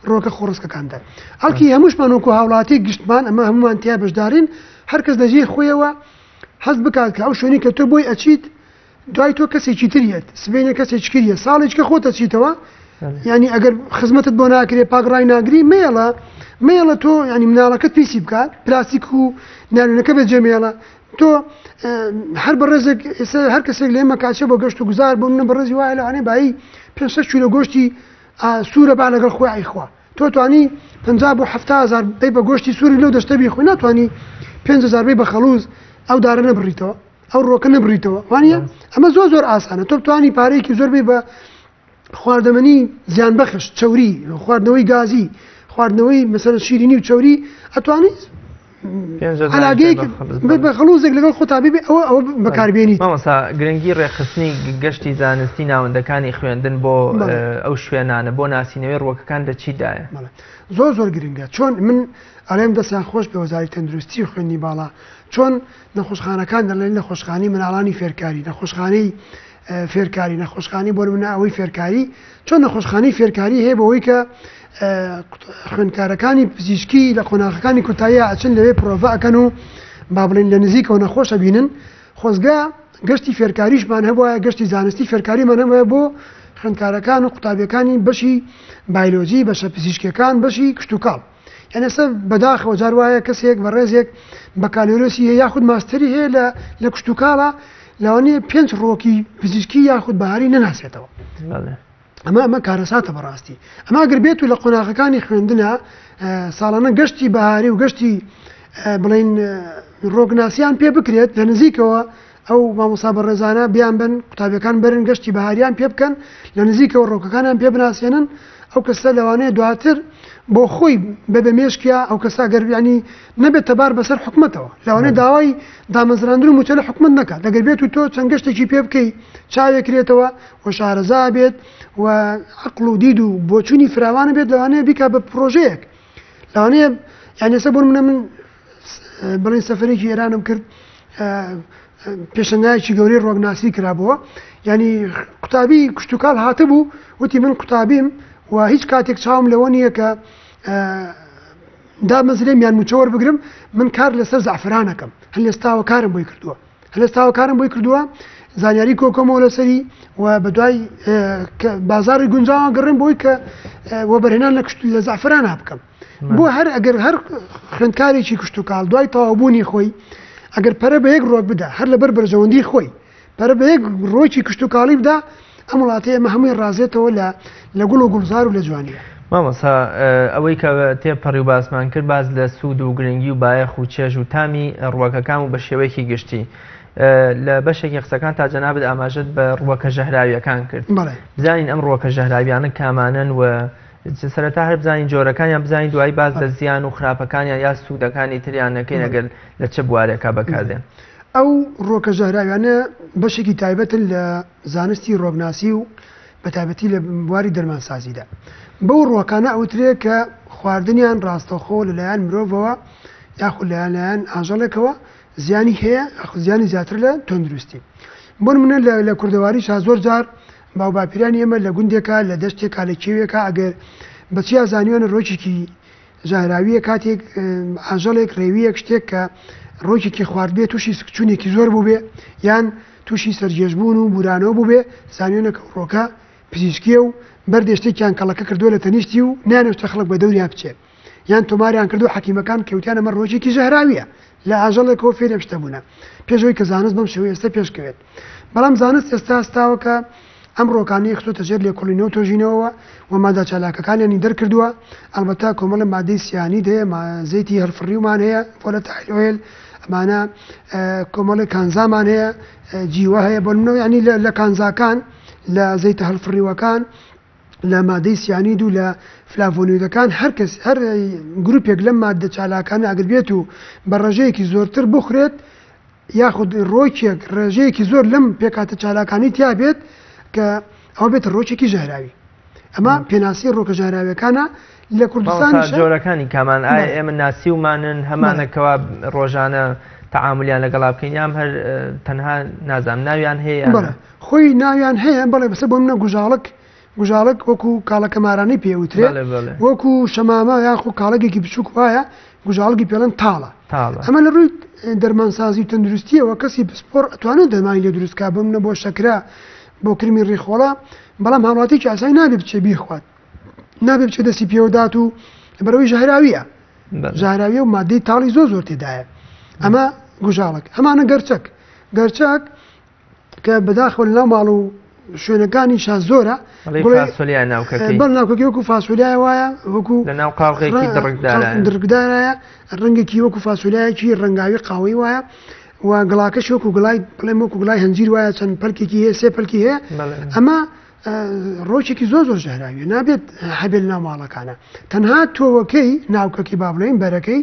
ڕۆکە خۆڕسکەکان دەن. ئەڵکی هەمووشمان وەکو هاوڵاتی گشتمان ئەمە هەمومان تیا بەشدارین، هەر کەس لە جێی خۆیەوە هەست بکات کە ئەو شوێنی کە تۆ بۆی ئەچیت دوای تۆ کەسێکی تریەت، سبەینێ کەسێکی کریە، ساڵێکی خۆت ئەچیتەوە، ینی ئەگەر خزمەتت بۆ ناکرێ پاک ڕای ناگری، مێڵە مێڵە تۆ ینی مناڵەکەت پیسی بکات، پلاستیک و نارونەکە بەجێ مێڵە. تۆ هەر بەڕێزێک ئێستا هەر کەسێک لێمە کاچێ بۆ گەشت و گوزار بۆ منە بەڕێزی وایە لەوانەیە بایی 500 کیلۆ گۆشتی سوورە با لەگەڵ خۆی ئەیخوا. تۆ توانی 50 بۆ 70 هەزار بەی بە گۆشتی سووری لەو دەشتە بیخۆی، ناتوانی 5 هەزار بەی بە خەڵوز ئەو دارە نەبڕیتەوە، ئەو ڕۆکە نەبڕیتەوە، وانە؟ ئەمە زۆر زۆر ئاسانە. تۆ بتوانی پارەیەکی زۆر بی بە خواردەمەنی زیان بەخش، چەوری، خواردنەوەی گازی، خواردنەوەی مەسەلەن شیرینی و چەوری، ئەتوانی عەلاگەیەک بە خەڵوزێک لەگەڵ خۆتا ببێ ئەوە ئەوە بەکاربێنیت. مامۆستا گرنگی ڕێکخستنی گەشتی زانستی ناوەندەکانی خوێندن بۆ ئەو شوێنانە بۆ ناسینەوەی ڕووەکەکان لە چیدایە؟ زۆر زۆر گرنگە. چۆن من ئەڵێم دەستیان خۆش بێ وەزاری تەندروستی و خوێندنی باڵا، چۆن نەخۆشخانەکان دەڵێن نەخۆشخانەی مناڵانی فێرکاری، نەخۆشخانەی فێرکاری، نەخۆشخانەی بۆ نمونە ئەوەی فێرکاری، چۆن نەخۆشخانەی فێرکاری هەیە بەوەی کە خوێندکارەکانی پزیشکی لە قۆناغەکانی کۆتاییە ئەچن لەوێ پرۆڤە ئەکەن و با بڵێن لە نزیکەوە نەخۆش ئەبینن. خۆزگە گەشتی فێرکاریشمان هەبوایە، گەشتی زانستی فێرکاریمان هەبوایە بۆ خوێندکارەکان و قوتابیەکانی بەشی بایلۆجی، بەشە پزیشکیەکان، بەشی کشتوکاڵ. یعنی ئێستا بەداخەوە جار وایە کەسێک بەڕێزێک بەکالۆریۆسی هەیە یاخود ماستەری هەیە لە لە کشتوکاڵە لەوانەیە پێنج ڕۆکی پزیشکی یاخود بەهاری نەناسێتەوە. ئەمە ئەمە کارەساتە بەڕاستی. ئەمە گەر بێت و لە قۆناغەکانی خوێندنە ساڵانە گەشتی بەهاری و گەشتی بڵین ڕۆکناسیان پێ بکرێت لە نزیکەوە ئەو مامۆستا بەڕێزانە بیان بن قوتابیەکان بەرن گەشتی بەهاریان پێ بکەن لە نزیکەوە ڕۆکەکانیان پێ بناسێنن ئەو کەسە لەوانەیە دواتر بۆ خۆی بە بە مێشکیا ئەو کەسا گەر ینی نەبێت تەبار بەسەر حکومەتەوە لەوانەیە داوای دامەزراندن و موچە لە حکومەت نەکات ئەگەر بێت و تۆ چەند گەشتێکی پێ بکەی چاوێکرێتەوە و شارەزا بێت و عقل و دید و بۆچوونی فراوانە بێت لەوانەیە بیکا بە پرۆژەیەک لەوانەیە یعنی ئێستا بۆ منە من بڵین سەفەرێکی ئێرانم کرد پێشەنگایەکی گەورەی ڕۆگناسی کرابووە ینی قوتابی کشتتوکاڵ هاتبوو وتی من قوتابیم و هیچ کاتێک چاوم لەوە نییە کە دامەزرێم یان موچە وەربگرم من کار لەسەر زعفرانەکەم هەر لێستاوە کارم بۆی کردووە هەلێستاوە کارم بۆی کردووە زانیاری کۆکەمەوە لەسەری و بەدوای بازاری گونجاوە گەڕێم بۆی کە وەبەرهێنان لە لە زعفرانە بکەم بۆ هەر ئەگەر هەر خوێندکارێکی کشتتوکاڵ دوای تەواوبوونی خۆی ئەگەر پەرە بە یەک ڕۆک بدا هەر لەبەر بەرژەوەندی خۆی پەرە بە یەک ڕۆکی کشتتوکاڵی بدا ئەم وڵاتەی ئێمە هەمووی ڕازێتەوە لە لە گوڵ و گوڵزار و لە جوانیە. مامۆستا ئەوەی کە تێپەڕی و باسمان کرد باس لە سوود و گرنگی و بایەخ و چێژ و تامی ڕووەکەکان و بە شێوەیەکی گشتی لە بەشێکی قسەکان تا جەنابت ئاماژەت بە ڕووەکە ژەهراویەکان کرد بزانین ئەم ڕووەکە ژەهراویانە کامانەن و سەرەتا هەر بزانین جۆرەکانیان بزانین دوایی باس لە زیان و خراپەکانیان یا سوودەکانی تریان نەکەین ئەگەر لە چ بوارێکا بەکاردێن. ئەو ڕووەکە ژەهراویانە بەشێکی تایبەتن لە زانستی ڕۆگناسی و بەتایبەتی لە بواری دەرمانسازیدا بەو ڕووەکانە ئەوترێ کە خواردنیان ڕاستەوخۆ لەلایەن مرۆڤەوە یاخود لەلایەن ئاژەڵێکەوە زیانی هەیە یاخود زیانی زیاتر لە تەندروستی. بۆ نمونە لە کوردەواریشا زۆر جار باوباپیرانی ئێمە لە گوندێکا لە دەشتێکا لە کێوێکا ئەگەر بە چیا زانیوانە ڕۆکێکی ژەهراوییە کاتێک ئاژەڵێک ڕێوییەک شتێک کە ڕۆکێکی خواردبێ تووشی سکچوونێکی زۆر بووبێ یان تووشی سەرگێژبوون و بورانەوە بووبێ زانیوانە کە ڕۆکە پزیشکیە و بەردێ شتێکیان کەڵەکە کردووە لە تەنیشتی و نانێشتە خەڵک بە دەوریا بچێ یان تۆماریان کردو حەکیمەکان کەوتیان ئەمە ڕۆکێکی ژەهراویە لە ئاژەڵێکەوە فێری ئەم شتە بوونە پێش ئەوەی کە زانست بەم شێوەیە ئێستا پێشکەوێت بەڵام زانست ئێستا هەستاوە کە ئەم ڕۆکانەی خستۆتە ژێر لێکۆڵینەوە و تۆژینەوەوە و مادە چالاکەکانیانی دەرکردووە ئەڵبەتە کۆمەڵە مادەی سیانید هەیە زەیتی هەڵفڕیومان هەیە volatile oil ئەمانە کۆمەڵی کانزامان هەیە جیوە هەیە بۆ نمونە یعنی لە کانزاکان لە زەیتە هەڵفڕیوەکان لە مادەی سیانید و لە فلاڤۆنویدەکان هەر کەس هەر گروپێک لەم ماددە چالاکانە ئەگەر بێت و بە ڕێژەیەکی زۆرتر بخورێت یاخود ڕۆکێک ڕێژەیەکی زۆر لەم پێکهاتە چالاکانی تیا بێت کە ئەوە بێتە ڕۆکێکی ژەهراوی ئەمە پێناسی ڕۆکە ژەهراویەکانە لە کوردستان جۆرەکانی کامان ئایا ئێمە ناسیومانن هەمانەکەوا ڕۆژانە تەعاملیان لەگەڵا بکەین یان هەر تەنها نازانم ناویان هەیە خۆی ناویان هەیە بەڵێ بەسە بۆ منە گوژاڵک گوژاڵک وەکو کاڵەکە مارانەی پێ وترێ وەکو شەمامە یاخو کاڵەگێکی بچووک وایە گوژاڵگی پێڵەن تاڵە ئەمە لە ڕووی دەرمانسازی و تەندروستیەوە کەسی پسپۆر ئەتوانێت دەرمانی لێ دروست کا بۆ منە بۆ شەکرە بۆ کرمی ڕیخۆڵە بەڵام هاوڵاتیکی ئاسایی نابێ بچێ بیخوات نابێ بچێ دەستی پێوەدات و بەرەوەی ژەهراویە ژەهراویە و مادەی تاڵی زۆر زۆر تێدایە ئەمە گوژاڵک هەمانە گەرچەک گەرچەک کە بەداخەوە لەناو ماڵ و شوێنەکانی شا زۆرە فاسۆلیا ناوکەکەی بەڵ ناوکەکەی وەکو فاسۆلیای وایە وەکو لەناو قاڵغێکی دڕکدارایە ڕەنگێکی وەکو فاسۆلیایەکی ڕەنگاوی قاوەی وایە و گڵاکەش وەکو گڵای بڵێم وەکو گڵای هەنجیر وایە چەند پەلکێکی هەیە سێ پەلکی هەیە ئەمە ڕۆکێکی زۆر زۆر ژەهراویە نابێت هەبێت لەناو ماڵەکانە تەنها تۆوەکەی ناوکەکەی با بڵێین بەرەکەی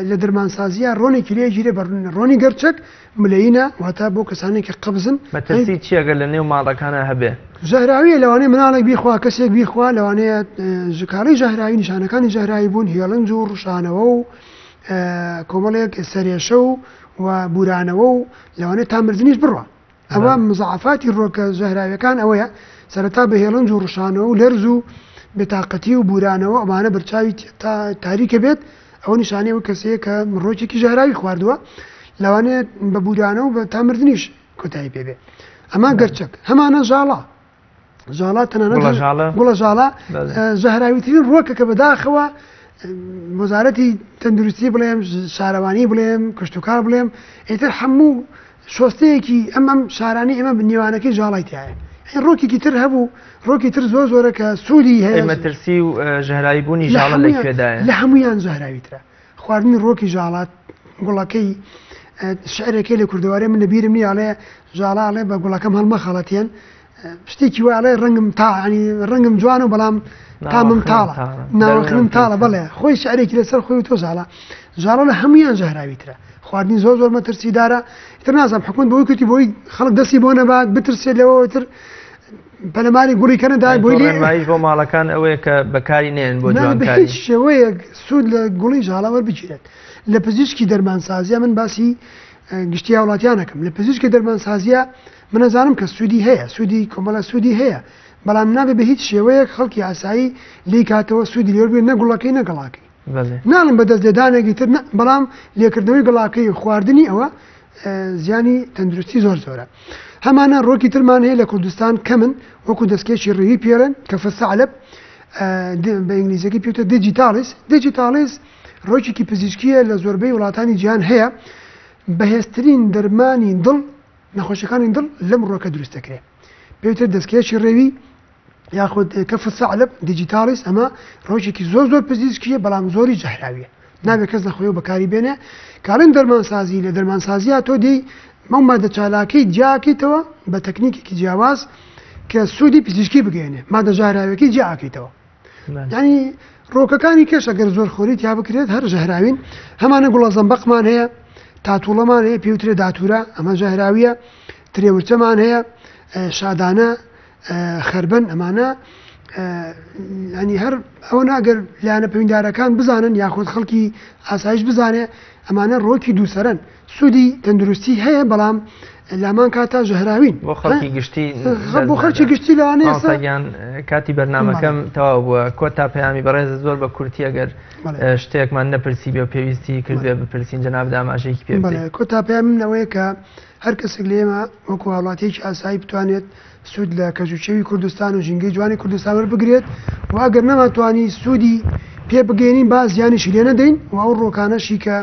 لە دەرمانسازیە ڕۆنێکی لێگیرێ بە ڕۆنی گەرچەک ملەینە، واتە بۆ کەسانێک کە قەبزن. مەترسی چییە گەر لە نێو ماڵەکانە هەبێ؟ ژەهراویە، لەوانەیە مناڵێک بیخوا، کەسێک بیخوا، لەوانەیە ژکاڵی ژەهراوی، نیشانەکانی ژەهراوی بوون، هێڵنج و ڕشانەوە و کۆمەڵێک سەرێشە و بورانەوە و لەوانەیە تا مردنیش بڕوا. ئەوە مزعفاتی ڕۆکە ژەهراویەکان ئەوەیە سەرەتا بە هێڵنج و ڕشانەوە و لەرز و بێتاقەتی و بورانەوە ئەمانە بەرچاوی تاریکە بێت، ئەوە نیشانەی ئەو کەسەیە کە ڕۆکێکی ژەهراوی خواردووە، لەوانەیە بە بورانە و بە تا مردنیش کۆتایی پێ بێ. ئەمە گەرچەک. هەمانە ژاڵە، ژاڵە تەنانەت گوڵە ژاڵە ژەهراویترین ڕۆکە کە بەداخەوە وەزارەتی تەندروستی بڵێم، شارەوانی بڵێم، کشتتوکار بڵێم، ئیتر هەموو شۆستەیەکی ئەم ئەم شارانی ئێمە نێوانەکەی ژاڵای تایە. ڕۆکێکی تر هەبوو، ڕۆکی تر زۆر زۆرە کە سوودی هەیە. مەترسی و ژەهراوی بوونی ژاڵە لە کوێدایە؟ لە هەمویان ژەهراوی ترە. خواردنی ڕۆکی ژاڵات گوڵەکەی شعرێکی لە کوردەوارێ من لەبیرم نییە، ئەڵێ ژاڵە ئەڵێ بە گوڵەکەم هەڵمەخەڵەتێن، شتێکی وا ئەڵێ ڕەنگم تا ینی ڕەنگم جوان و بەڵام تامم تاڵە، ناوەخنم تاڵە. بەڵێ خۆی شعرێکی لەسەر خۆی و تۆ ژاڵە ژاڵە لە هەمویان ژەهراوی ترە. خواردنی زۆر زۆر مەترسیدارە. ئیتر نازانم حکومەت بۆی کوتی بۆی خەڵک دەستی بۆ نەبات، بترسێت لەوە، تر پەلەماری گوڵی کەنە دای بۆی لێ بۆ ماڵەکان ئەوەیە کە بەکاری نێن بۆ جوانکاری. هیچ شێوەیەک سوود لە گوڵی ژاڵە وەربگیرێت. لە پزیشکی دەرمانسازیە من باسی گشتی هاوڵاتیانەکەم، لە پزیشکی دەرمانسازیە من ئەزانم کە سوودی هەیە، سوودی کۆمەڵە سوودی هەیە، بەڵام نابێ بە هیچ شێوەیەک خەڵکی ئاسایی لێی کاتەوە سوودی لێوەربگرێت، نە گوڵەکەی نە گەڵاکەی. ناڵم بە دەست لێدانێکی تر، بەڵام لێکردنەوەی گەڵاکەی خواردنی ئەوە زیانی تەندروستی زۆر زۆرە. هەمانە ڕۆکی ترمان هەیە لە کوردستان کەمن، وەکو دەستکێشی ڕێوی پێڵێن کە فەسەعلب، بە ئینگلیزیەکەی پێوتە digitalis. Digitalis ڕۆکێکی پزیشکیە لە زۆربەی وڵاتانی جیهان هەیە، بەهێزترین دەرمانی دڵ، نەخۆشیەکانی دڵ لەم ڕۆکە دروست دەکرێت، پێوتر دەستکێشی ڕێوی یاخود کەف سەعلب digitalis. ئەمە ڕۆژێکی زۆر زۆر پزیشکیە بەڵام زۆری ژەهراویە، نابێت کەس لە خۆی بەکاری بێنێ. کاڵین دەرمانسازی، لە دەرمانسازیە تۆ دی مەو مادە چالاکی جیاکەیتەوە بە تەکنیکێکی جیاواز کە سوودی پزیشکی بگەێنێ، مادە ژەهراویەکەی جیاکەیتەوە. ینی ڕۆکەکانی کێش ئەگەر زۆر خۆری تیا بکرێت هەر ژەهراوین. هەمانە گوڵە زەمبەقمان هەیە، تاتوڵەمان هەیە پێوترێ داتورە، ئەمە ژەهراویە. ترێورچەمان هەیە، شادانە، خەربەن، ئەمانە ینی هەر ئەوە ناگەر لایەنە پەیوەندیدارەکان بزانن یاخود خەڵکی ئاسایش بزانێ ئەمانە ڕۆکی دووسەرن، سوودی تەندروستی هەیە بەڵام لامان کاتا ژەهراوین. بۆ خەڵکی گشتی، بۆ خەڵکی گشتی لەوانەیە. مامۆستا کاتی بەرنامەکەم تەواو بووە، کۆتا پەیامی بەڕێز زۆر بە کورتی ئەگەر شتێکمان نەپرسی بێ پێویستی کردێ بپرسین جەناب ئاماژەیەکی پێ بدەیت. کۆتا پەیامم لەوەیە کە هەر کەسێک لە ئێمە وەکو هاوڵاتیەکی ئاسایی بتوانێت سوود لە کەش و چێوی کوردستان و ژینگەی جوانی کوردستان وەربگرێت و ئەگەر نەمانتوانی سوودی پێ بگەێنین با زیانیشی لێ نەدەین و ئەو ڕۆکانەشی کە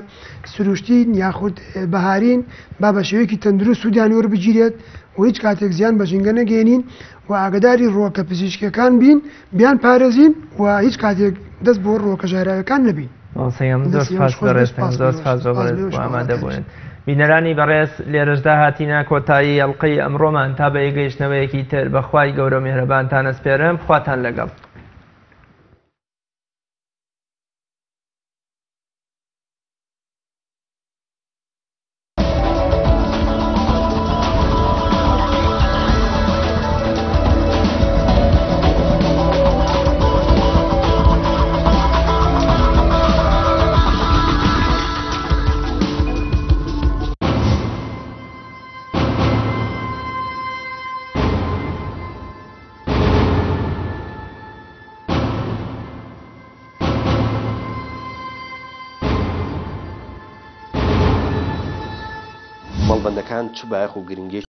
سروشتین یاخود بەهارین با بە شێوەیەکی تەندروست سوودیان وەربگیرێت و هیچ کاتێک زیان بە ژینگە نەگەێنین و ئاگداری ڕۆکە پزیشکیەکان بین، بیان پارێزین و هیچ کاتێک دەست بۆ ڕۆکە ژەهراویەکان نەبین. زۆر سپاس بەڕێزتان، زۆر سپاس بۆ بەڕێز بۆ ئامادەبوونت. بینەرانی بەڕێز لێرەشدا هاتینە کۆتایی ئەڵقەی ئەمڕۆمان، تا بە یەکگەیشتنەوەیەکی تر بە خوای گەورە و میهرەبانتان ئەسپێرم، خواتان لەگەڵ. مەڵبەندەکان چ بایەخ و گرنگیەکی.